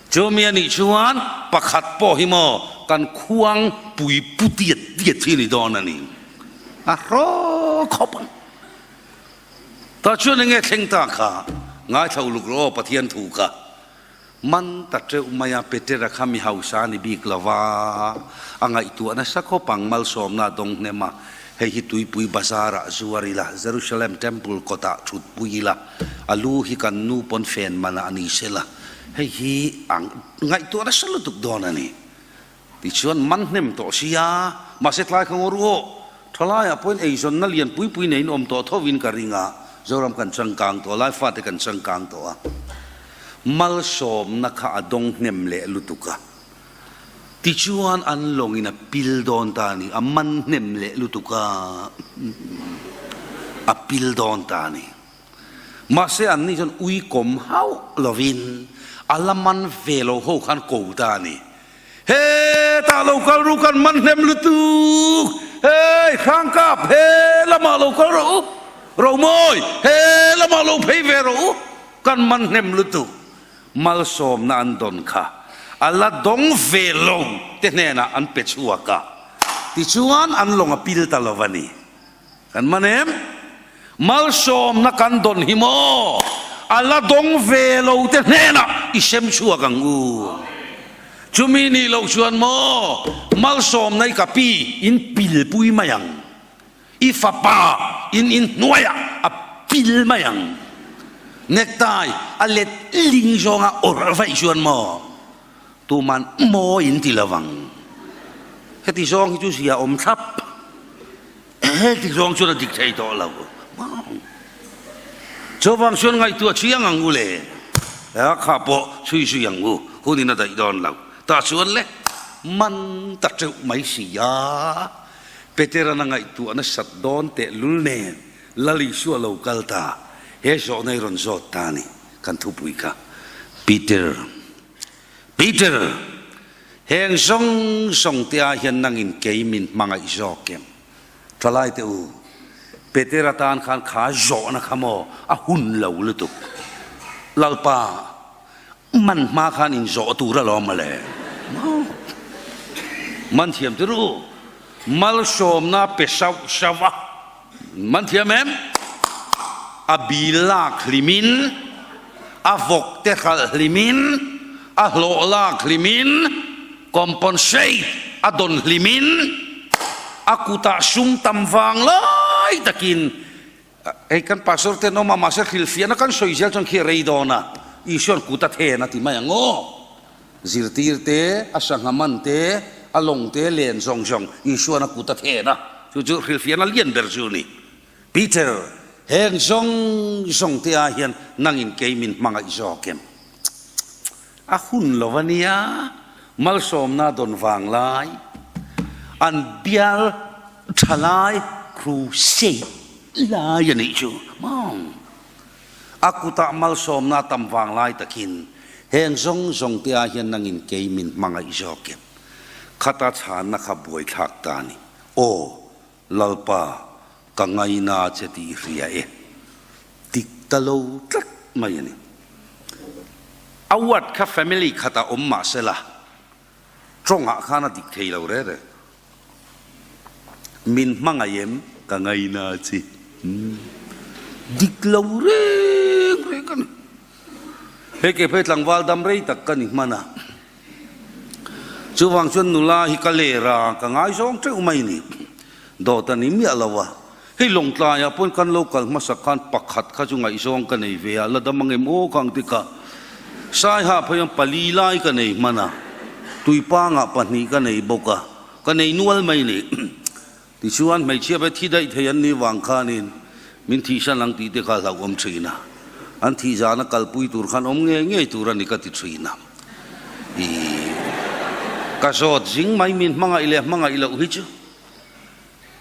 Chumi a nih chuan pakhat pawh hi maw kan khuang pui pu tiat tiat hi ni dawn a ni. A hraw khawp ang. Tah chuan enge thleng ta kha ngaithla uluk rawh aw Pathian thu kha. Man ta teuh mai a, Petera kha mi hausa a ni bik lo va, a ngaihtuah nasa khawp ang, malsawmna a dawng hnem a, hei hi tuipui bazar ah zuar ila, Jerusalem Temple kawtah thutpui ila, a lu hi kan nu pawn fen man ah a ni sela, hei hi a ngaihtuah nasa lutuk dawn a ni. Tichuan man hnem tawh sia, mahse tlai kha ngaw ru aw, thalaiah pawhin eizawnna lian pui pui neiin awm tawh thovin ka ring a, Zoram kan changkang tawh a, Laifate kan changkang tawh a, malsawmna kha a dawng hnem leh lutuk a, tichuan an lawngin a pil dawn ta a ni, a man hnem leh lutuk a, a pil dawn ta a ni. Mahse anni chuan ui kawm hauh lovin a la man ve lo ho khan ko ta a ni. Hetah lo kal ru kan man hnem lutuk, hei Hrangkap he lamah lo kal rawh u, Romawi he lamah lo phei ve rawh u, kan man hnem lutuk. Malsawmna an dawn kha a la dawng ve lo te hnenah an pe chhuak a, tichuan an lawng a pil ta lo a ni. Kan man em? Malsawmna kan dawn hi maw? A la dawng ve lo te hnenah i sem chhuak ang u. Chumi nih loh chuan maw malsawmna i ka pi in pil pui mai ang. I fapa in in hnuaiah a pil mai ang. Necktie a let ling zawnga awrh vaih chuan maw tuman maw in ti lo ang. Heti zawng hi chu zia awm thlap. Heti zawng chuan a dik thei tawh lo. Chuvang chuan ngaihtuah chiang ang u le. A kha pawh chhui zui ang u, hunin a daih dawn lo. Tah chuan le, man ta teuh mai si a. Petera'n a ngaihtuah nasat dawn tehlul nen Lal Isua lo kal ta, he zawhna i rawn zawt ta a ni, kan thupui kha. Peter, Peter! Heng zawng zawng te ah hian nangin kei min hmangaih zawk em? Thalai te u, Peter atan khan kha zawhna kha maw a hun lo lutuk. Lalpa, man hma khan in zawh tur alawm mawle. Maw? Man thiam tir u, malsawmna pe sauh sauh a. Man thiam em? A bil lak hlimin, a vawk te hralh hlimin, a hlawh lak hlimin, compensate a dawn hlimin, a kutah sum tam vang lai takin hei kan pastor te an awm a, mahse hrilhfiahna kan sawi zel chuan khi a rei dawn a, Isua'n kut a then a ti mai ang aw. Zirtir te, a sangha man te, a lawng te len zawng zawng Isua'n a kut a then a, chu chu hrilhfiahna lian ber chu a ni. Peter, heng zawng zawng te ah hian nangin kei min hmangaih zawk em? A hun lo a nia, malsawmna dawn vang lai, an bial tha lai crusade lai a nih chu maw? A kutah malsawmna tam vang lai takin heng zawng zawng te ah hian nangin kei min hmangaih zawk em? Khata chhanna kha buaithlak ta a ni. Aw, Lalpa, ka ngaina che tih i hria e. Dik ta lo tlat mai a ni. A word kha family khatah awm mah sela, tawngah khan a dik thei lo re re. Min hmangaih em? Ka ngaina chi. Dik lo reng reng a ni. Hei ke phei tlangval dam rei tak ka ni hman a. Chuvang chuan nula hi ka ler a, ka ngaizawng teuh mai ni. Dawt a ni miah lo a. Hei Lawngtlaiah pawn kan lo kal hmasak khan pakhat kha chu ngaihzawng ka nei ve a, la dam ang em aw ka ang tikah Saiha phei ang pali lai ka nei hman a, tuipangah pahnih ka nei bawk a, ka nei nual mai ni. Tichuan hmeichhia pawh thi daih thei an nih vang khanin min thihsan ang tih te kha hlauhawm thin a, an thih zana kalpui tur khan awm ngei ngei tur a ni ka ti thin a. Ih, ka zawt zing mai min hmangaih leh hmangaih loh hi chu.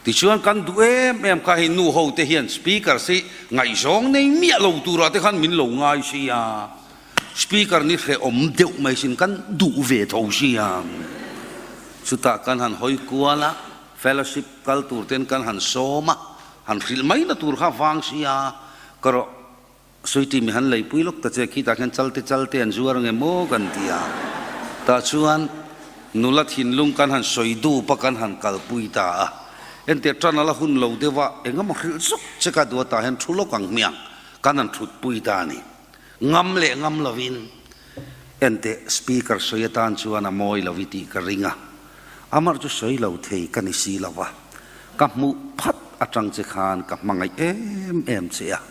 Tichuan kan duh em em kha hei nu ho te hian speaker si ngaihzawng nei miah lo turah te khan min lo ngai si a, speaker ni hrehawm deuh mai sin kan duh ve tho si a. Chutah kan han hawi kual a, fellowship kal tur ten kan han sawm a, han hrilh mai na tur kha vang sia, ka rawh Suiti mi han leipui lawk ta che, khitah khian chalte chalte an zuar ange maw kan ti a, tah chuan nula thinlung kan han sawi dup a kan han kalpui ta a, entir tan ala hun lo deuh a, engemaw hrilh zuk che ka duh a tah hian thu lawk ang hmiang kan han thutpui ta a ni. Ngam leh ngam lovin enteh speaker sawi atan chuan a mawi lo i tih ka ring a, amar chu sawi lo thei ka ni si lo va, ka hmuh phat atang che khan ka hmangaih em em che a.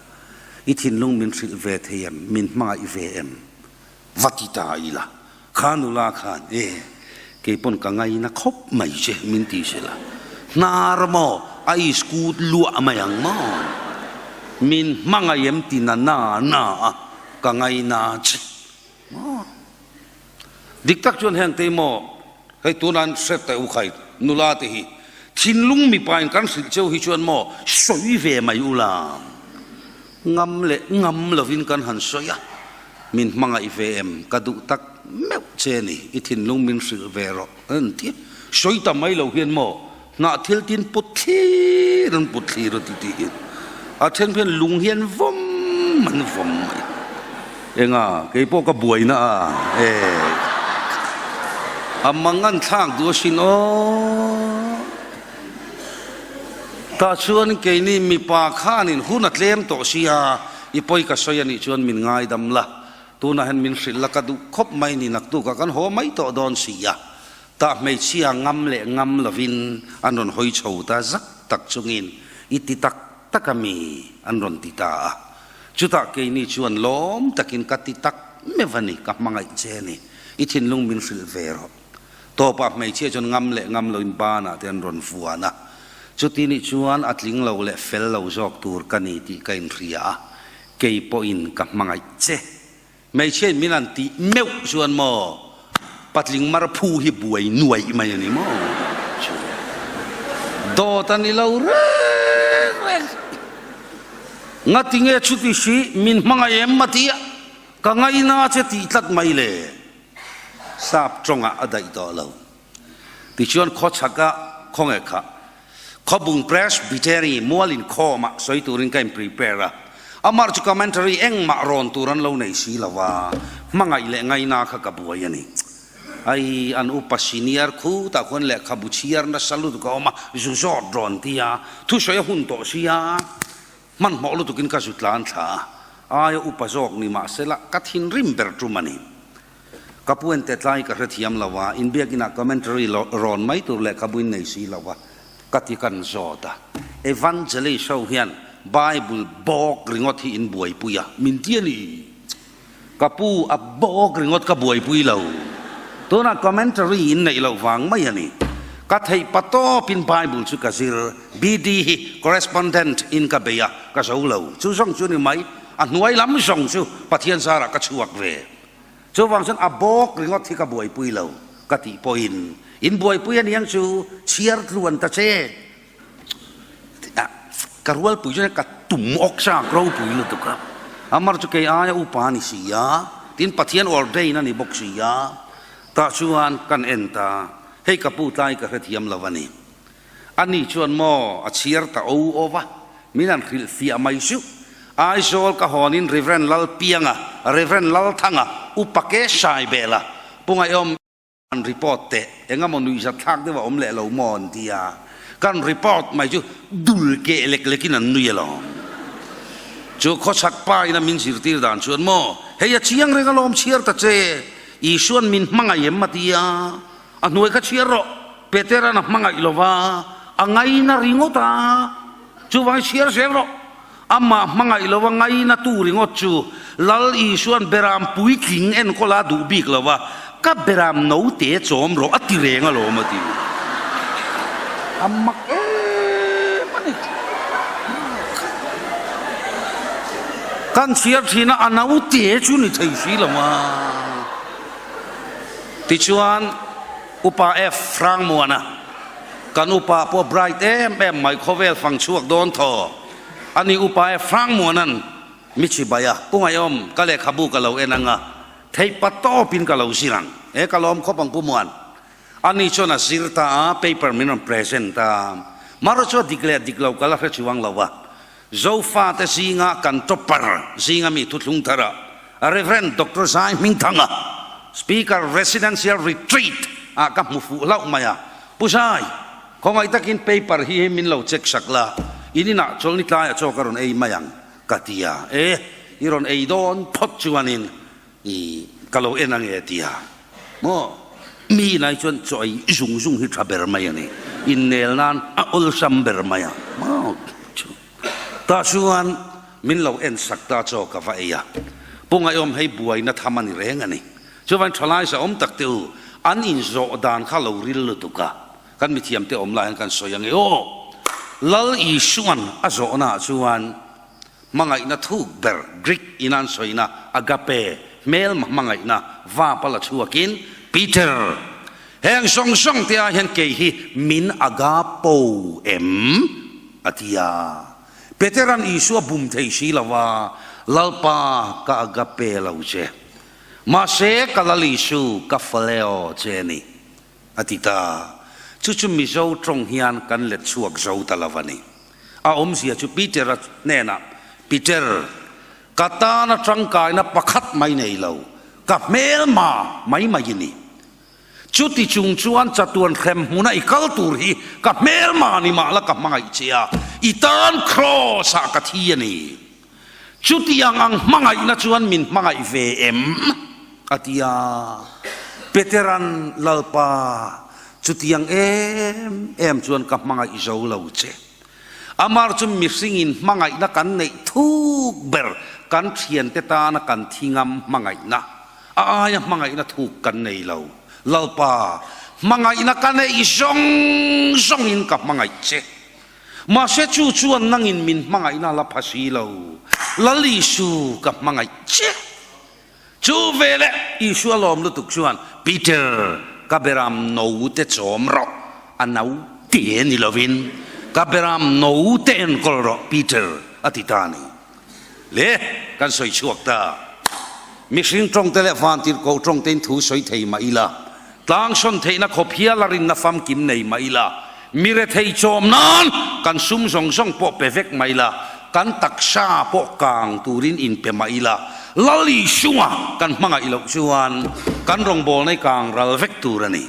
I thinlung min hrilh ve thei em? Min hmangaih ve em? Va ti ta ila, kha nula khan, E, kei pawn ka ngaina khawp mai che, min ti sela. Hnar maw? A iskut luah mai ang maw? Min hmangaih em ti na na na a, ka ngaina che maw? Dik tak chuan heng te maw, hei tunah an hre teh u khai, nula te hi thinlung mipa in kan hrilh cheu hi chuan maw sawi ve mai ula, ngam leh ngam lovin kan han sawi a, min hmangaih ve em, ka duh tak meuh che ni, i thinlung min hrilh ve rawh an ti a, sawi ta mai lo hian maw hnah thil tin put thlir an put thlir a ti tiin a then hian lung hian vawm an vawm mai enga kei pawh ka buaina a e a mang an thlak duh asin aw tah chuan keini mipa khanin hun a tlem tawh sia i pawi ka sawi anih chuan min ngaidam la tunah hian min hrilh la ka duh khawp mai ni naktukah kan haw mai tawh dawn sia Tah hmeichhia ngam leh ngam lovin an rawn hawi chho ta zak tak chungin i ti tak tak a mi an rawn ti ta a. Chutah keini chuan lawm takin ka ti tak meuh a ni, ka hmangaih che a ni, i thinlung min hrilh ve rawh. Tawpah hmeichhia chuan ngam leh ngam loin banah te an rawn vuan a. Chuti nih chuan a tling lo leh fel lo zawk tur ka ni tih ka inhria a, kei pawhin ka hmangaih che. Hmeichhiain min an tih meuh chuan maw patling mar phu hi buai nuaih mai a ni maw? Chu dawt a ni lo reng reng. Ngati nge chuti si min hmangaih em a tia ka ngaina che tih tlat mai le. Sap tawngah a daih tawh lo. Tichuan khawchhaka khawnge kha Khawbung Presbytery mual inkhawmah sawi turin ka in prepare a, amah chu commentary engmah rawn tur an lo nei si lo a, hmangaih leh ngaina kha ka buai a ni. Ai, an upa senior khutah khuan lehkhabu chhiar nasa lutuk a awm a, zu zawt rawn ti a, thusawi a hun tawh si a, hmanhmawh lutukin ka zu tlan thla a, aia upa zawk ni mahsela ka thinrim ber tum a ni. Ka pu en tetlai ka hrethiam lo a, inbiakinah commentary rawn mai tur lehkhabu in nei si lo a, ka ti kan zawt a. Evangelist ho hian Bible bawk ringawt hi in buaipui a, min ti a ni. Ka pu a bawk ringawt ka buaipui lo. Tunah commentary in neih loh vang mai a ni. Ka theih patawpin Bible chu ka zir, BD hi correspondent in ka bei a, ka zo lo. Chu zawng chu ni mai, a hnuai lam zawng chu Pathian zarah ka chhuak ve. Chuvang chuan a bawk ringawt hi ka buaipui lo ka tih pawhin in buaipui aniang chu chhiar tluan ta che ah ka rualpui chuan ka tum awk chak ropui lutuk a, amar chu kei aia upa a ni si a, tin Pathian ordain a ni bawk si a, tah chuan kan en ta, hei ka pu tlai ka hrethiam lo a ni. Ani chuan maw a chhiar ta o o va, min han hrilh fiah mai suh. Aizawl ka hawnin Rev. Lalpianga, Rev. Lalthanga, Upa Ke Saibela, Pu Ngaihawm an report teh, engemaw nuihzat thlak deuh a awm leh lo maw an ti a, kan report mai chu dul keh lek lekin an nui alawm. Chu khawchhak pa ina min zirtir dan chuan maw hei a chiang reng alawm chhiar ta che, Isuan min hmangaih em a ti a, A hnuai kha chhiar rawh, Petera'n a hmangaih lo va, a ngaina ringawt a, chuvangin chhiar zel rawh. Amah hmangaih lo va ngainatu ringawt chu Lal Isua'n beram puitling enkawl a duh bik lo va, Ka beram note chawm rawh a ti reng alawm a ti. A mak em a ni. Kan chhiar thin a, a note chu ni thei si lo a. Tichuan, Upa F. Hrangmuana, kan upa pawh bright em em mai khawvel fang chhuak dawn thaw a ni. Upa F. Hrangmuana'n mi chibai a, Pu Ngaihawm, ka lehkhabu ka lo en ang a, theih pa tawpin ka lo zir ang. He ka lawm khawp ang Pu Muan. Ani chuan a zir ta a, paper min rawn present a. Mara chu a dik leh dik lo ka la hre chuang lo a. Zofate zinga kan topper zinga mi thuthlung thara Rev. Doctor Zai Hmingthanga Speaker Residential Retreat ah ka hmu fuh hlauh mai a. Pu Zai, khawngaih takin paper hi min lo check sak la, in inah chawlhni tlaiah chaw ka rawn ei mai ang ka ti a. E, i rawn ei dawn phawt chuanin I ka lo en ange ti a maw? Mi inai chuan chaw ei zung zung hi tha ber mai a ni. Innel nan a awlsam ber mai a maw? Tah chuan min lo en sak ta chaw ka va ei a. Pu Ngaihawm hei buaina tham a ni reng a ni. Chuvain thalai sa awm tak te u, an inzawh dan kha lo ril lutuk a. Kan mithiamte awm lai hian kan sawi ange aw. Lal Isuan a zawhnaah chuan Hmangaihna thuk ber Greek in an sawina agape, hmelma hmangaihna, vap a la chhuakin, Peter, heng zawng zawng te ah hian kei hi min agapo em? a ti a. Petera'n Isua bum thei si lo va, Lalpa, ka agape lo che. Mahse, ka Lal Isu, ka phileo che a ni, a ti ta. Chu chu Mizo tawng hian kan let chhuak zo ta lo a ni. A awmzia chu Peter-a hnenah, Peter, ka tana tangkaina pakhat mai nei lo, ka hmelma mai mai i ni. Chuti chung chuan chatuan hrem hmuna i kal tur hi ka hmelma ni mah la ka hmangaih che a, i tan Kraws-ah ka thi a ni. Chutiang ang hmangaihna chuan min hmangaih ve em? a ti a. Petera'n, Lalpa, chutiang em em chuan ka hmangaih zo lo che. Amar chu mihringin hmangaihna kan neih thuk ber, kan thiante tana kan thi ngam hmangaihna, a aia hmangaihna thuk kan nei lo. Lalpa, hmangaihna ka neih zawng zawngin ka hmangaih che. Mahse chu chuan nangin min hmangaihna la pha si lo. Lal Isu ka hmangaih che. Chu veleh Isu a lawm lutuk chuan, Peter, ka beram no te chawm rawh, a no te ni lovin ka beram no te enkawl rawh Peter, a ti ta a ni. Le, kan sawi chhuak ta. Mihring tawngte leh vantirhkoh tawngtein thu sawi thei mah ila, tlangsawn theihna khawp hial a rinna famkim nei mah ila, mi rethei chawm nan kan sum zawng zawng pawh pe vek mah ila, kan taksa pawh kang turin inpe mah ila, Lal Isua kan hmangaih loh chuan kan rawngbawlna i kang ral vek tur a ni.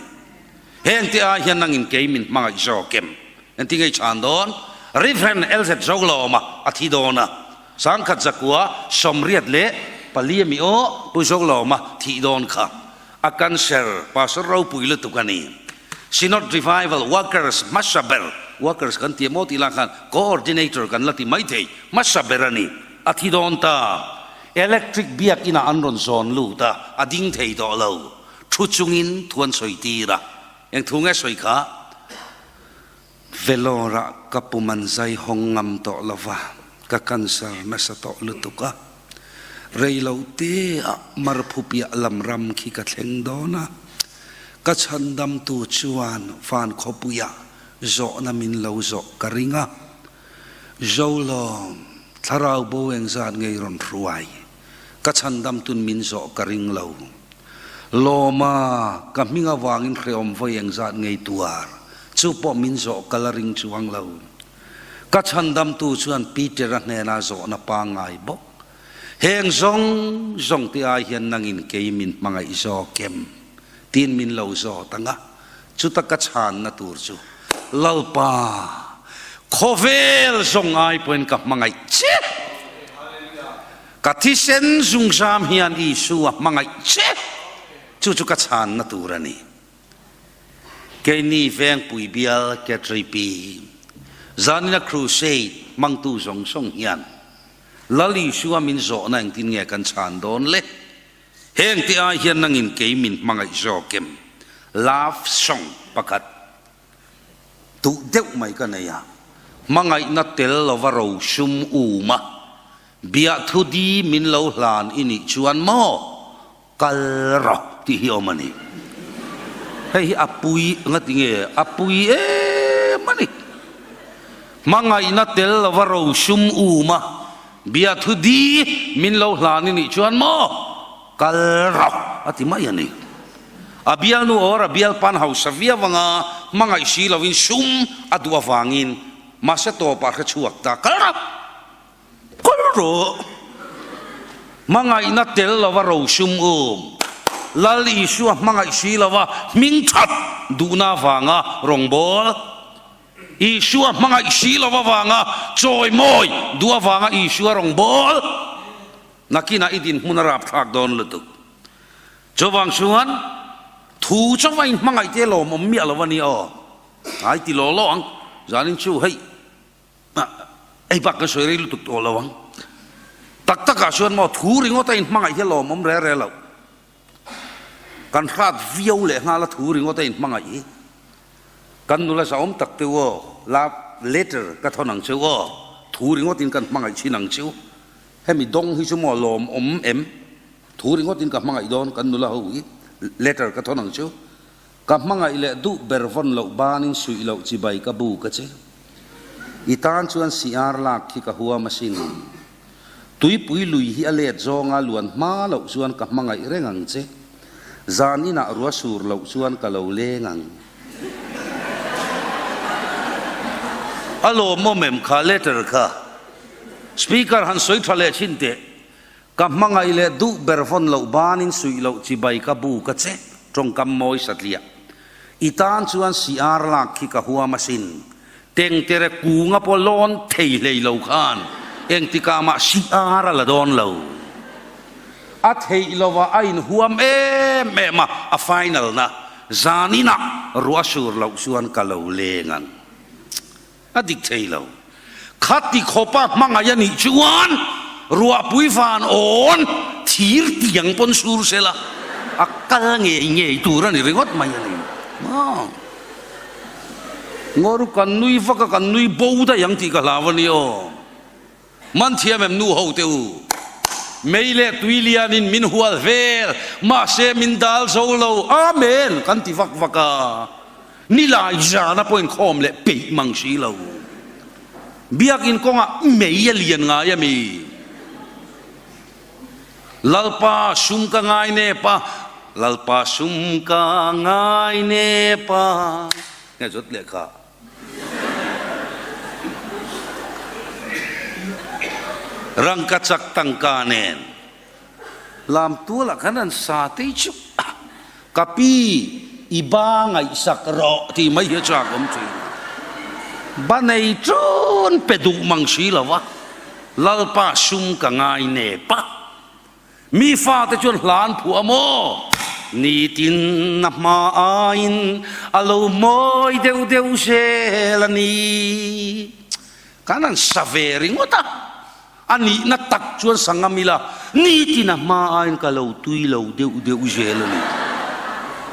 Heng te ai hian nangin kei min hmangaih zawk em? Engtin nge i chhan dawn? Rev. LZ Zolawma a thi dawn a, Sangkhat zakua 84 ami aw Pu Zolawma thih dawn kha a cancer Pastor ropui lutuk a ni. Synod Revival Workers hmasa ber, workers kan ti emaw tih lah khan coordinator kan la ti maithei, hmasa ber a ni. A thi dawn ta. Electric biak inah an rawn zawn lut a, a ding thei tawh lo. Thu chungin thu an sawi tir a. Eng thu nge sawi kha? Vellore-ah ka pum an zai hawng ngam tawh lo va, ka cancer nasa tawh lutuk a. Rei lo te ah Marphupiah lam ram khi ka thleng dawn a. Ka chhandamtu chuan van khawpuiah zawhna min lo zawh ka ring a. Zolawm, thlarau bo engzat ngei rawn hruai? Ka chhandamtun min zawh ka ring lo. Lawma, ka hming avangin hrehawm vawi engzat ngei tuar, chu pawh min zawh ka la ring chuang lo. Ka chhandamtu chuan Peter-a hnena zawhna pangngai bawk. Heng zawng zawng te ai hian nangin kei min hmangaih zawk em? Tiin min lo zawt ang a, chuta ka chhanna tur chu, Lalpa, khawvel zawng ai pawhin ka hmangaih che. Ka thisen zungzam hian Isua hmangaih che, chu chu ka chhanna tur a ni. Keini Vengpui bial KTP, zanina crusade hmangtu zawng zawng hian Lal Isua min zawhna engtin nge kan chhan dawn le? Heng te ai hian nangin kei min hmangaih zawk em? Love song pakhat. Duh deuh mai ka nei a, hmangaihna tel lova rosum um a, biahthu di min lo hlan i nih chuan maw kal rawh tih hi awm a ni. Hei hi a pui ngati nge a pui em a ni. Hmangaihna tel lova rosum um a, biahthu di min lo hlan i nih chuan maw kal rawh a ti mai a ni. A bialnu or a bialpan hausa viau anga hmangaih si loin sum a duh avangin mahse tawpah hre chhuak ta kal rawh kal rawh hmangaihna tel lova ro sum um Lal Isua hmangaih si lova hming that duhna avanga rawngbâwl Isua hmangaih si lova avanga chawimawi duh avanga Isua rawngbâwl nakinah i dinhmun a rapthlak dawn lutuk. Chuvang chuan thu chauh a inhmangaih te lawmawm miah lo a ni aw. Ai ti law law ang, zanin chu hei ei bak kan sawi rei lutuk tawh lo ang. Tak takah chuan maw thu ringawt a inhmangaih hi a lawmawm re re lo. Kan hrat viau leh nghal a thu ringawt a inhmangaih hi. Kan nula zahawm tak te u aw, love letter ka thawn ang che u aw, thu ringawtin kan hmangaih thin ang che u. Hemi dawng hi chu maw lawmawm em? Thu ringawtin ka hmangaih dawn kan nula ho hi letter ka thawn ang chu. Ka hmangaih leh duh ber vawn loh banin suih loh chibai ka bu ka che. I tan chuan CR lak khi ka huam asin. Tuipui lui hi a let zawnga luan hma loh chuan ka hmangaih reng ang che. Zan inah rua sur loh chuan ka lo leng ang. A lawmawm em kha letter kha? Speaker han sawi tha leh thin teh. Ka hmangaih leh duh ber vawn loh banin suih loh chibai ka bu ka che tawngkam mawi satliah. I tan chuan CR lak khi ka huam asin. Tengtere kunga pawh lawn thei hlei lo khan engtikah mah CR a la dawn lo. A theih lovah a inhuam em em a, a final na zaninah ruah sur loh chuan ka lo leng ang. A dik thei lo. Khati khawpa hmangaih a nih chuan ruahpui van awn thir tiang pawn sur sela a kal ngei ngei tur a ni ringawt mai a ni. Maw? Ngaw ru kan nui vak a, kan nui bo daih ang tih ka hlau a ni aw. Man thiam em nu ho te u. Mei leh tui lianin min hual vel, mahse min dal zo lo, Amen! kan ti vak vak a. Nilai zana pawh inkhawm leh peih mang si lo. Biakin kawngah mei a lian ngai a mi? Lalpa sum ka ngai nep a, Lalpa sum ka ngai nep a. Nge zawt lehkha? Rangkachak tangka nen lam tualah khan an sa tei chu ka pi i ba ngaihsak rawh tih mai hi a chak awm thin a. Ba nei ṭun pe duh mang si lo va, Lalpa sum ka ngai nep a. Mi fate chuan hla an phuah maw? Nitin a hma aiin a lo mawi deuh deuh zel a ni. Kan han sa ve ringawt a, a nihna tak chuan sa ngam ila, nitin a hma aiin ka lo tui lo deuh deuh zel a ni.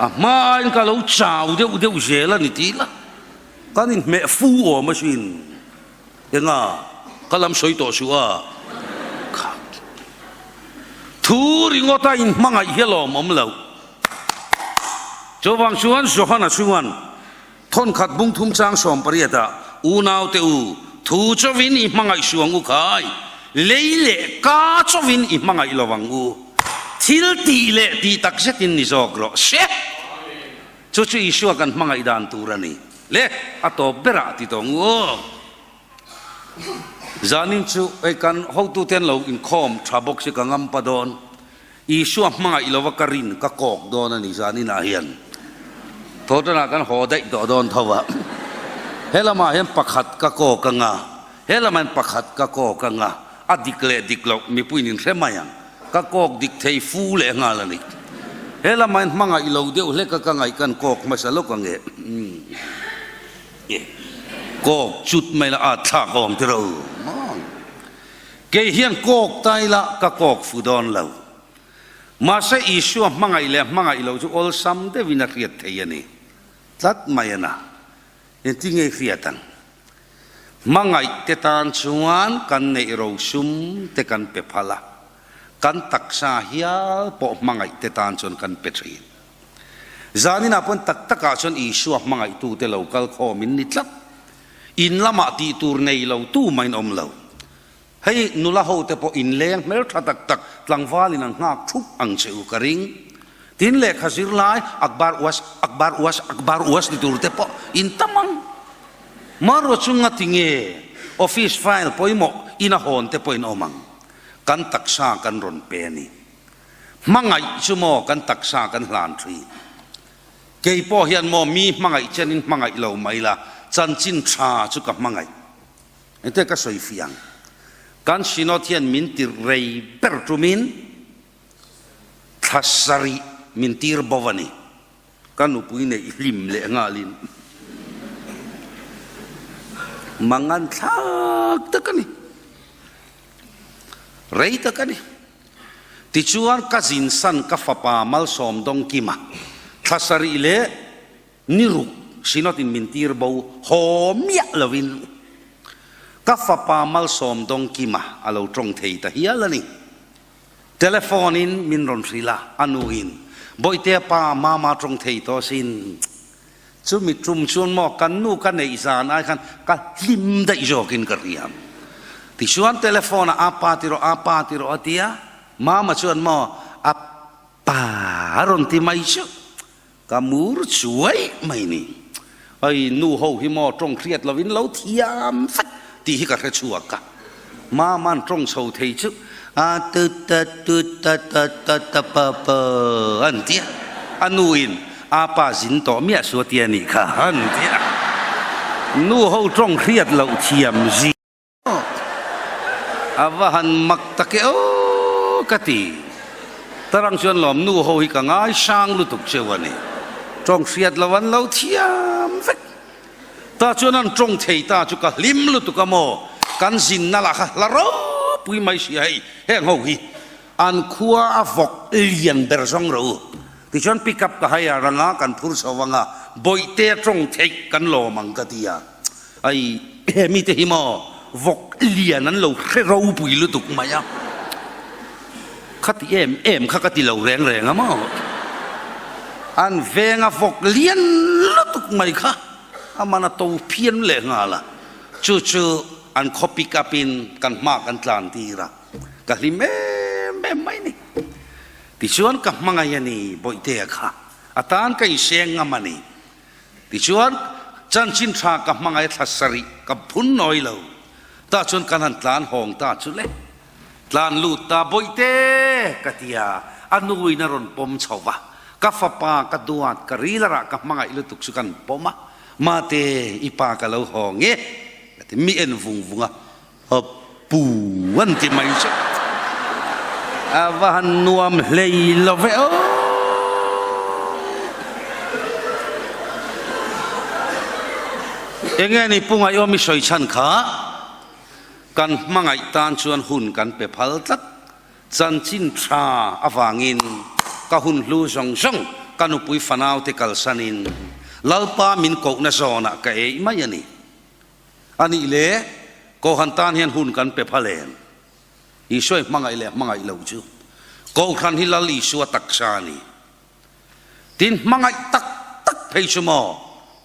A hma aiin ka lo chau deuh deuh zel a ni tih la, kan inhmeh fu awm asin. Enga ka lam sawi tawh suh a, kha thu ringawt a inhmangaih hi a lawmawm loh. Chuvang chuan Johana chuan thawnkhat bung thum chang 18 ah, Unaute u, thu chauhin i hmangaih suh ang u khai, lei leh ka chauhin i hmangaih lo ang u, thil tih leh tih tak zetin ni zawk rawh se. Chu chu Isua kan hmangaih dan tur a ni. Le, a tawp berah ti tawh ngu aw. Zanin chu hei kan hotute an lo inkhawm tha bawk si ka ngam pa dawn. Isua hmangaih lova ka rin ka kawk dawn a ni zaninah hian. Thawhtanah kan haw daih tawh dawn tho a. He lamah hian pakhat ka kawk anga, he lamah hian pakhat ka kawk anga, a dik leh dik loh mipuiin in hre mai ang. Ka kawk dik thei fu leh nghal a ni. He lamah hian hmangaih lo deuh hlek a ka ngaih kan kawk hmasa lawk ang e. Kawk chut mai la at thlak awm tiro maw. Kei hian kawk ta ila ka kawk fu dawn lo. Mahse Isua hmangaih leh hmangaih lo chu awlsam deuhin a hriat thei a ni. Tlat mai a na. Engtin nge hriat ang? Hmangaih te tan chuan kan neih rosum te kan pe phal a, kan taksa hial pawh hmangaih te tan chuan kan pe thin. Zaninah pawn tak takah chuan Isua hmangaihtute lo kal khawm in ni tlat. In lamah tih tur nei lo tu mah in awm lo. Hei nula ho te pawh inleng hmeltha tak tak tlangvalin an nghak thup ang che u ka ring. Tin lehkha zir lai akbar uas, akbar uas, akbar uas ni tur te pawh in tam ang. Maruah chu ngati nge office file pawimawh in a hawn te pawh in awm ang. Kan taksa kan rawn pe a ni. Hmangaih chu maw kan taksa kan hlan thin. Kei pawh hian maw mi hmangaih chen in hmangaih lo mai la, chanchin tha chu ka hmangaih. Engte ka sawi fiah ang. Kan Synod hian min tirh rei ber tumin Thla sarih min tir bo a ni. Ka nupui neih hlim leh nghalin mangan thlak tak a ni. Rei tak a ni. Tichuan ka zinsan ka fapa Malsawm Dawngkima thla sarih leh ni ruk Synod in min tir bo haw miah lovin ka fapa Malsawm Dawngkima a lo tawng thei ta hial a ni. Telephone in min rawn hrilh a, a nu in, Bawihtea pa, Mama tawng thei tawh asin. Chumi tum chuan maw kan nu ka neih zan ai khan ka hlim daih zawkin ka hria. Tichuan telephone ah a pa ti rawh, a pa ti rawh a ti a, Mama chuan maw a pa a rawn ti mai chu. Ka mur chuai mai ni. Hei nu ho hi maw tawng hriat lovin lo thiam vek tih hi ka hre chhuak a. Mama'n tawng chho thei chu a tu ta tu ta ta ta ta pa pa an ti a. A nu in a pa zin tawh miah su a ti a nih kha an ti a. Nu ho tawng hriat loh thiam zia. A va han mak tak e aw ka ti. Tarang chuan lawm nu ho hi ka ngai sang lutuk cheu a ni. Tawng hriat lo an lo thiam vek. Ta chuan an tawng thei ta chu ka hlim lutuk a maw. Kan zinna lah kha hla ropui mai sia hei heng ho hi an khua a vawk lian ber zawng ro. Tichuan pick up ka hai a ranga kan phur chho vang a bawihte a tawng theih kan lawm ang ka ti a. Ai he mite hi maw vawk lian an lo hre ropui lutuk mai a, khati em em kha ka ti lo reng reng a maw, an venga vawk lian lutuk mai kha a man a to phian leh nghal a, chu chu an khaw pick up in kan hma kan tlan tir a, ka hlim em em mai ni. Tichuan ka hmangaih a ni Bawihtea kha, a tan ka inseng ngam a ni. Tichuan, chanchin tha ka hmangaih thla sarih ka phun nawi lo. Tah chuan kan han tlan hawng ta chu le. Tlan lut ta bawihte ka ti a, a nuin a rawn pawm chho va. Ka fapa ka duat, ka rilarah ka hmangaih lutuk chu kan pawm a, Mate, i pa ka lo hawng e, ka ti. Mi en vung vung a, A pu an ti mai chu a va han nuam hlei lo ve aw. Enge ni pu Ngaihawm i sawi chhan kha kan hmangaih tan chuan hun kan pe phal tlat. Chanchin tha avangin ka hun hlu zawng zawng ka nupui fanaute kalsanin Lalpa min kohna zawnah ka ei mai a ni. A nih le, Kohhran tan hian hun kan pe phal em? Isua i hmangaih leh hmangaih lo chu Kohhran hi Lal Isua taksa a ni. Tin, hmangaih tak tak phei chu maw,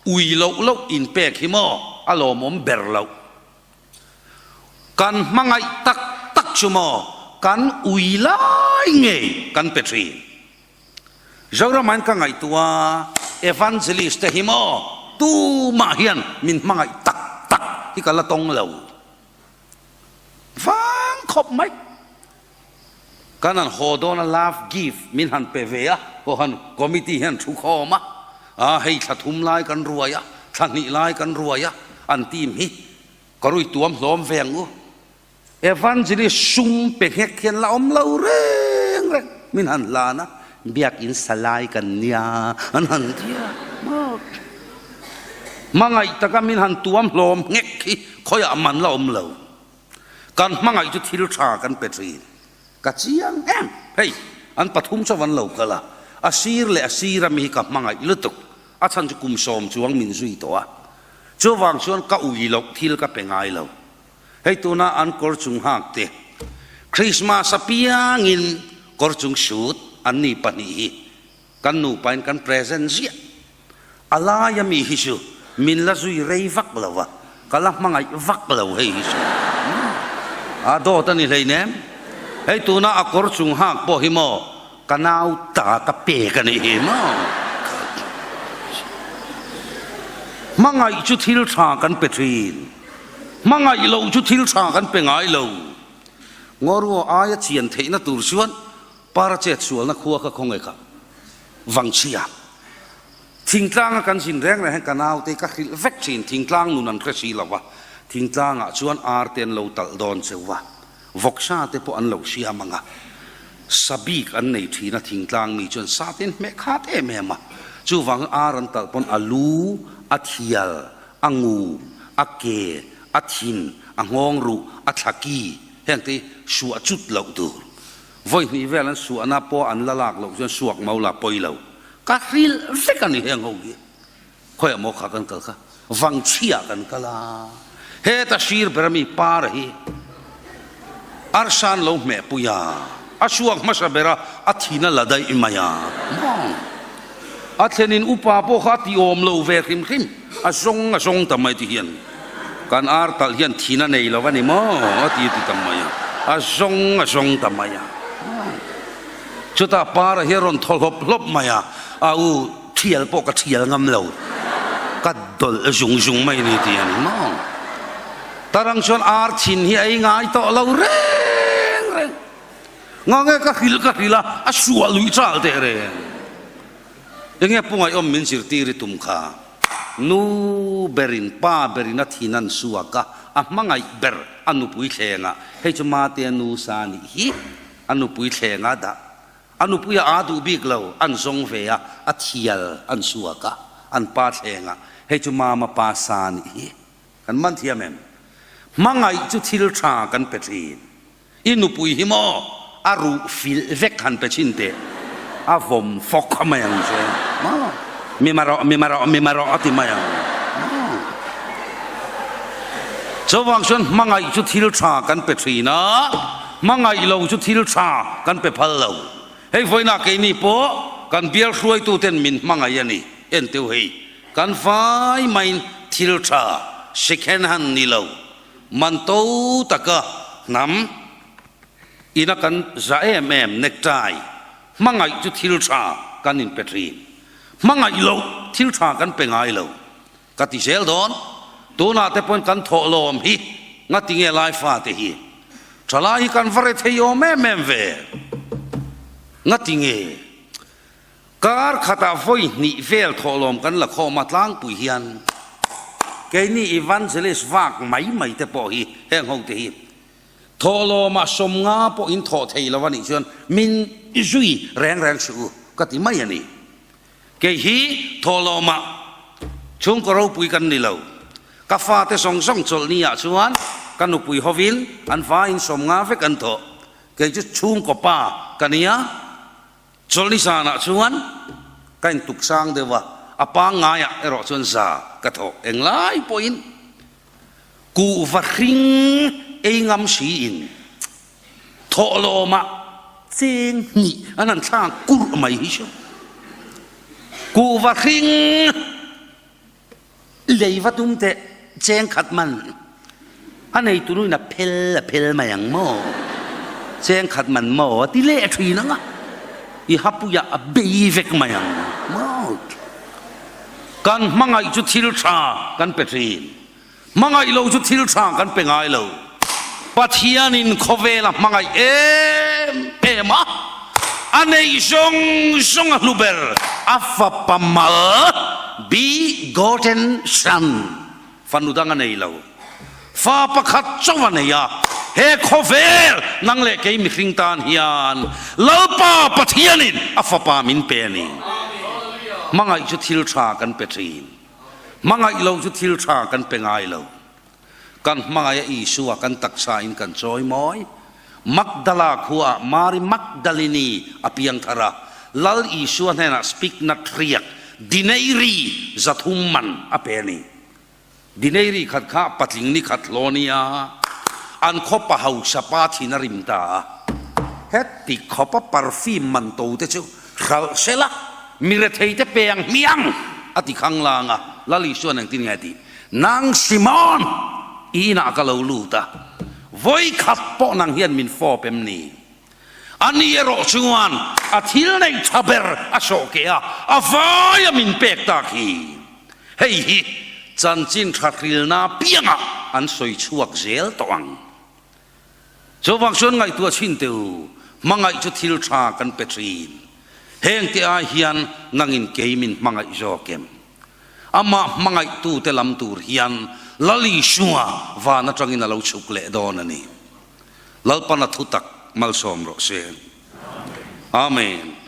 ui loh loh inpek hi maw a lawmawm ber loh. Kan hmangaih tak tak chu maw kan ui lai ngei kan pe thin. Zoramain ka ngaihtuah Evangelist te hi maw tumah hian min hmangaih tak tak hi ka la tawng lo vang khawp mai. Kan han haw dawn a love gift min han pe ve a, Kohhran committee hian thu khawm a, a hei thla thum lai kan ruai a, thla hnih lai kan ruai a, an team hi ka rui tuam hlawm ve ang u. Evangelist sum pe nghek hian la awm lo reng reng min han hlan a, biakin sa lai kan nia an han ti a, hmangaih taka min han tuam hlawm nghek hi khawiah man la awm lo. Kan hmangaih chu thil tha kan pe thin. Ka chiang em? Hei, an pathum chu van lo kal a, a sir leh a sir ami hi ka hmangaih lutuk, a chhan chu kum sawm chuang min zui tawh a, chuvang chuan ka ui loh thil ka pe ngai lo. Hei tuna an kawr chung hak te, Christmas apiangin kawr chung sut an ni pahnih hi kan nupain kan present ziah. A laia mi hi chu min la zui rei vak lo a, ka la hmangaih vak lo hei hi chu a dawt a ni hleinem. Hei tuna a kawr chung hak pawh hi maw? Ka nau ta ka pek a nih hi maw? Hmangaih chu thil tha kan pe thin. Hmangaih loh chu thil tha kan pe ngai lo. Ngawruaw aia chian theihna tur chuan para chet sualna khua kha khawnge kha vangchhia. Thingtlanga kan zin reng reng hian ka naute ka hrilh vek thin, thingtlang nun an hre si lo va, thingtlangah chuan ar te an lo talh dawn cheu va, vawksa te pawh an lo siam ang a, sa bik an nei thin a, thingtlang mi chuan sa te an hmeh khat em em a, chuvangin ar an talh pawn a lu, a thial, a ngu, a ke, a thin, a nghawng ruh, a thlaki heng te hi suah cut loh tur. Vawi hnih vel an suahna pawh an la lak loh chuan suak mau la pawi lo. Ka hrilh vek a ni heng ho hi. Khawiah maw kha kan kal kha? Vangchhiah kan kal a. Heta sir ber ami par hi arsan lo hmeh pui a. A suak hmasa ber a, a thin a la daih mai a. Maw? A thlenin upa pawh kha a ti awm lo ve hrim hrim. A zawng a zawng ta mai ti hian kan ar talh hian thin a nei lo a ni maw? A ti ti ta mai a. A zawng a zawng ta mai a. Chutah para hi a rawn thaw hlawp hlawp mai a, a u thial pawh ka thial ngam lo, ka dawlh zung zung mai a ni tih a ni maw? Tarang chuan ar thin hi a ei ngai tawh lo reng reng. Ngange ka hrilh ka hrilh a, a suah lui chal teh reng. Enge pungaihawm min zirtir i tum kha? Nu berin pa berin a thin an suak a, a hmangaih ber a nupui thlengah, hei chu Matea nu sa nih hi. A nupui thleng a dah. A nupui a aa duh bik lo, an zawng ve a, a thial an suak a, an pa thleng a, hei chu mama pa sa nih hi. Kan man thiam em? Hmangaih chu thil tha kan pe thin. I nupui hi maw a ruh filh vek han pe thin teh. A vawm fawk mai ang che. Maw? Mi marawh, mi marawh, mi marawh a ti mai ang. Maw? Chuvang chuan hmangaih chu thil tha kan pe thin a, hmangaih lo chu thil tha kan pe phal lo. Hei vawiinah keini pawh kan bial hruaituten min hmangaih a ni. Enteu hei, kan fai maiin thil tha second hand ni lo, man to taka hnam ina kan za em em necktie hmangaih chu thil tha kan inpe thin. Hmangaih loh thil tha kan pe ngai lo. Ka ti zel dawn, tunah te pawn kan thawh lawm hi ngati nge lai fate hi thalai hi kan va re thei awm em em ve? Ngati nge kar khatah vawi hnih vel thawh lawm kan la khawm a tlangpui hian keini evangelist vak mai mai te pawh hi heng ho te hi thawh lawmah sawmnga pawh in thawh thei lo a nih chuan min zui reng reng suh u ka ti mai a ni. Kei hi thawhlawmah chhungkaw ropui kan ni lo. Ka fate zawng zawng chawlhni ah chuan ka nupui hovin an vaiin sawmnga vek an thawh. Kei chu chhungkaw pa ka nia. Chawlhni zanah chuan ka intuk sang deuh a, a pangngaiah erawh chuan za ka thawh. Englai pawhin kuhva hring ei ngam siin Thawhlawmah cheng hnih an han thlak kurh mai hi chu kuhva hring lei va tum teh cheng khat man a nei tunuin a phel a phel mai ang maw cheng khat man maw a ti leh thin ang a i hapuiah a bei vek mai ang maw kan hmangaih chu thil tha kan pe thin. Hmangaih lo chu thil tha kan pe ngai lo. Pathianin khawvel a hmangaih em em a, a neih zawng zawng a hlu ber, a fapa mal, begotten son, fanu dang a nei lo. Fa pakhat chauh a nei a, he khawvel nang leh kei mihring tan hian Lalpa Pathianin a fapa min pe a ni. Hmangaih chu thil tha kan pe thin. Hmangaih lo chu thil tha kan pe ngai lo. Kan hmangaih a Isua kan taksa in kan chawi mawi. Magdala khua ah Mari Magdalini a piang thar a, Lal Isua hnenah spiknat riak dineiri zathum man a pe a ni. Dineiri khat kha patling ni khat hlaw nia an khaw pa hausa pa thin a rim ta a. Heti khawpa perfume man to te chu Hralh sela, mi retheite pe ang hmiang, a ti khang lang a. Lal Isuan engtin nge a tih? Nang Simon, i inah ka lo lut a, vawi khat pawh nang hian min fawp em ni? Ani erawh chuan a thil neih tha ber a sawh keh a, a vaia min pek tak hi. Hei hi chanchin tha hrilna piangah an sawi chhuak zel tawh ang. Chuvang chuan ngaihtuah chhin teh u, hmangaih chu thil tha kan pe thin. Hengte ai hian nangin kei min hmangaih zawk em? Amah hmangaihtute lam tur hian Lal Isua van atangin a lo chhuk leh dawn a ni. Lalpana thutak malsawm rawh se. Amen.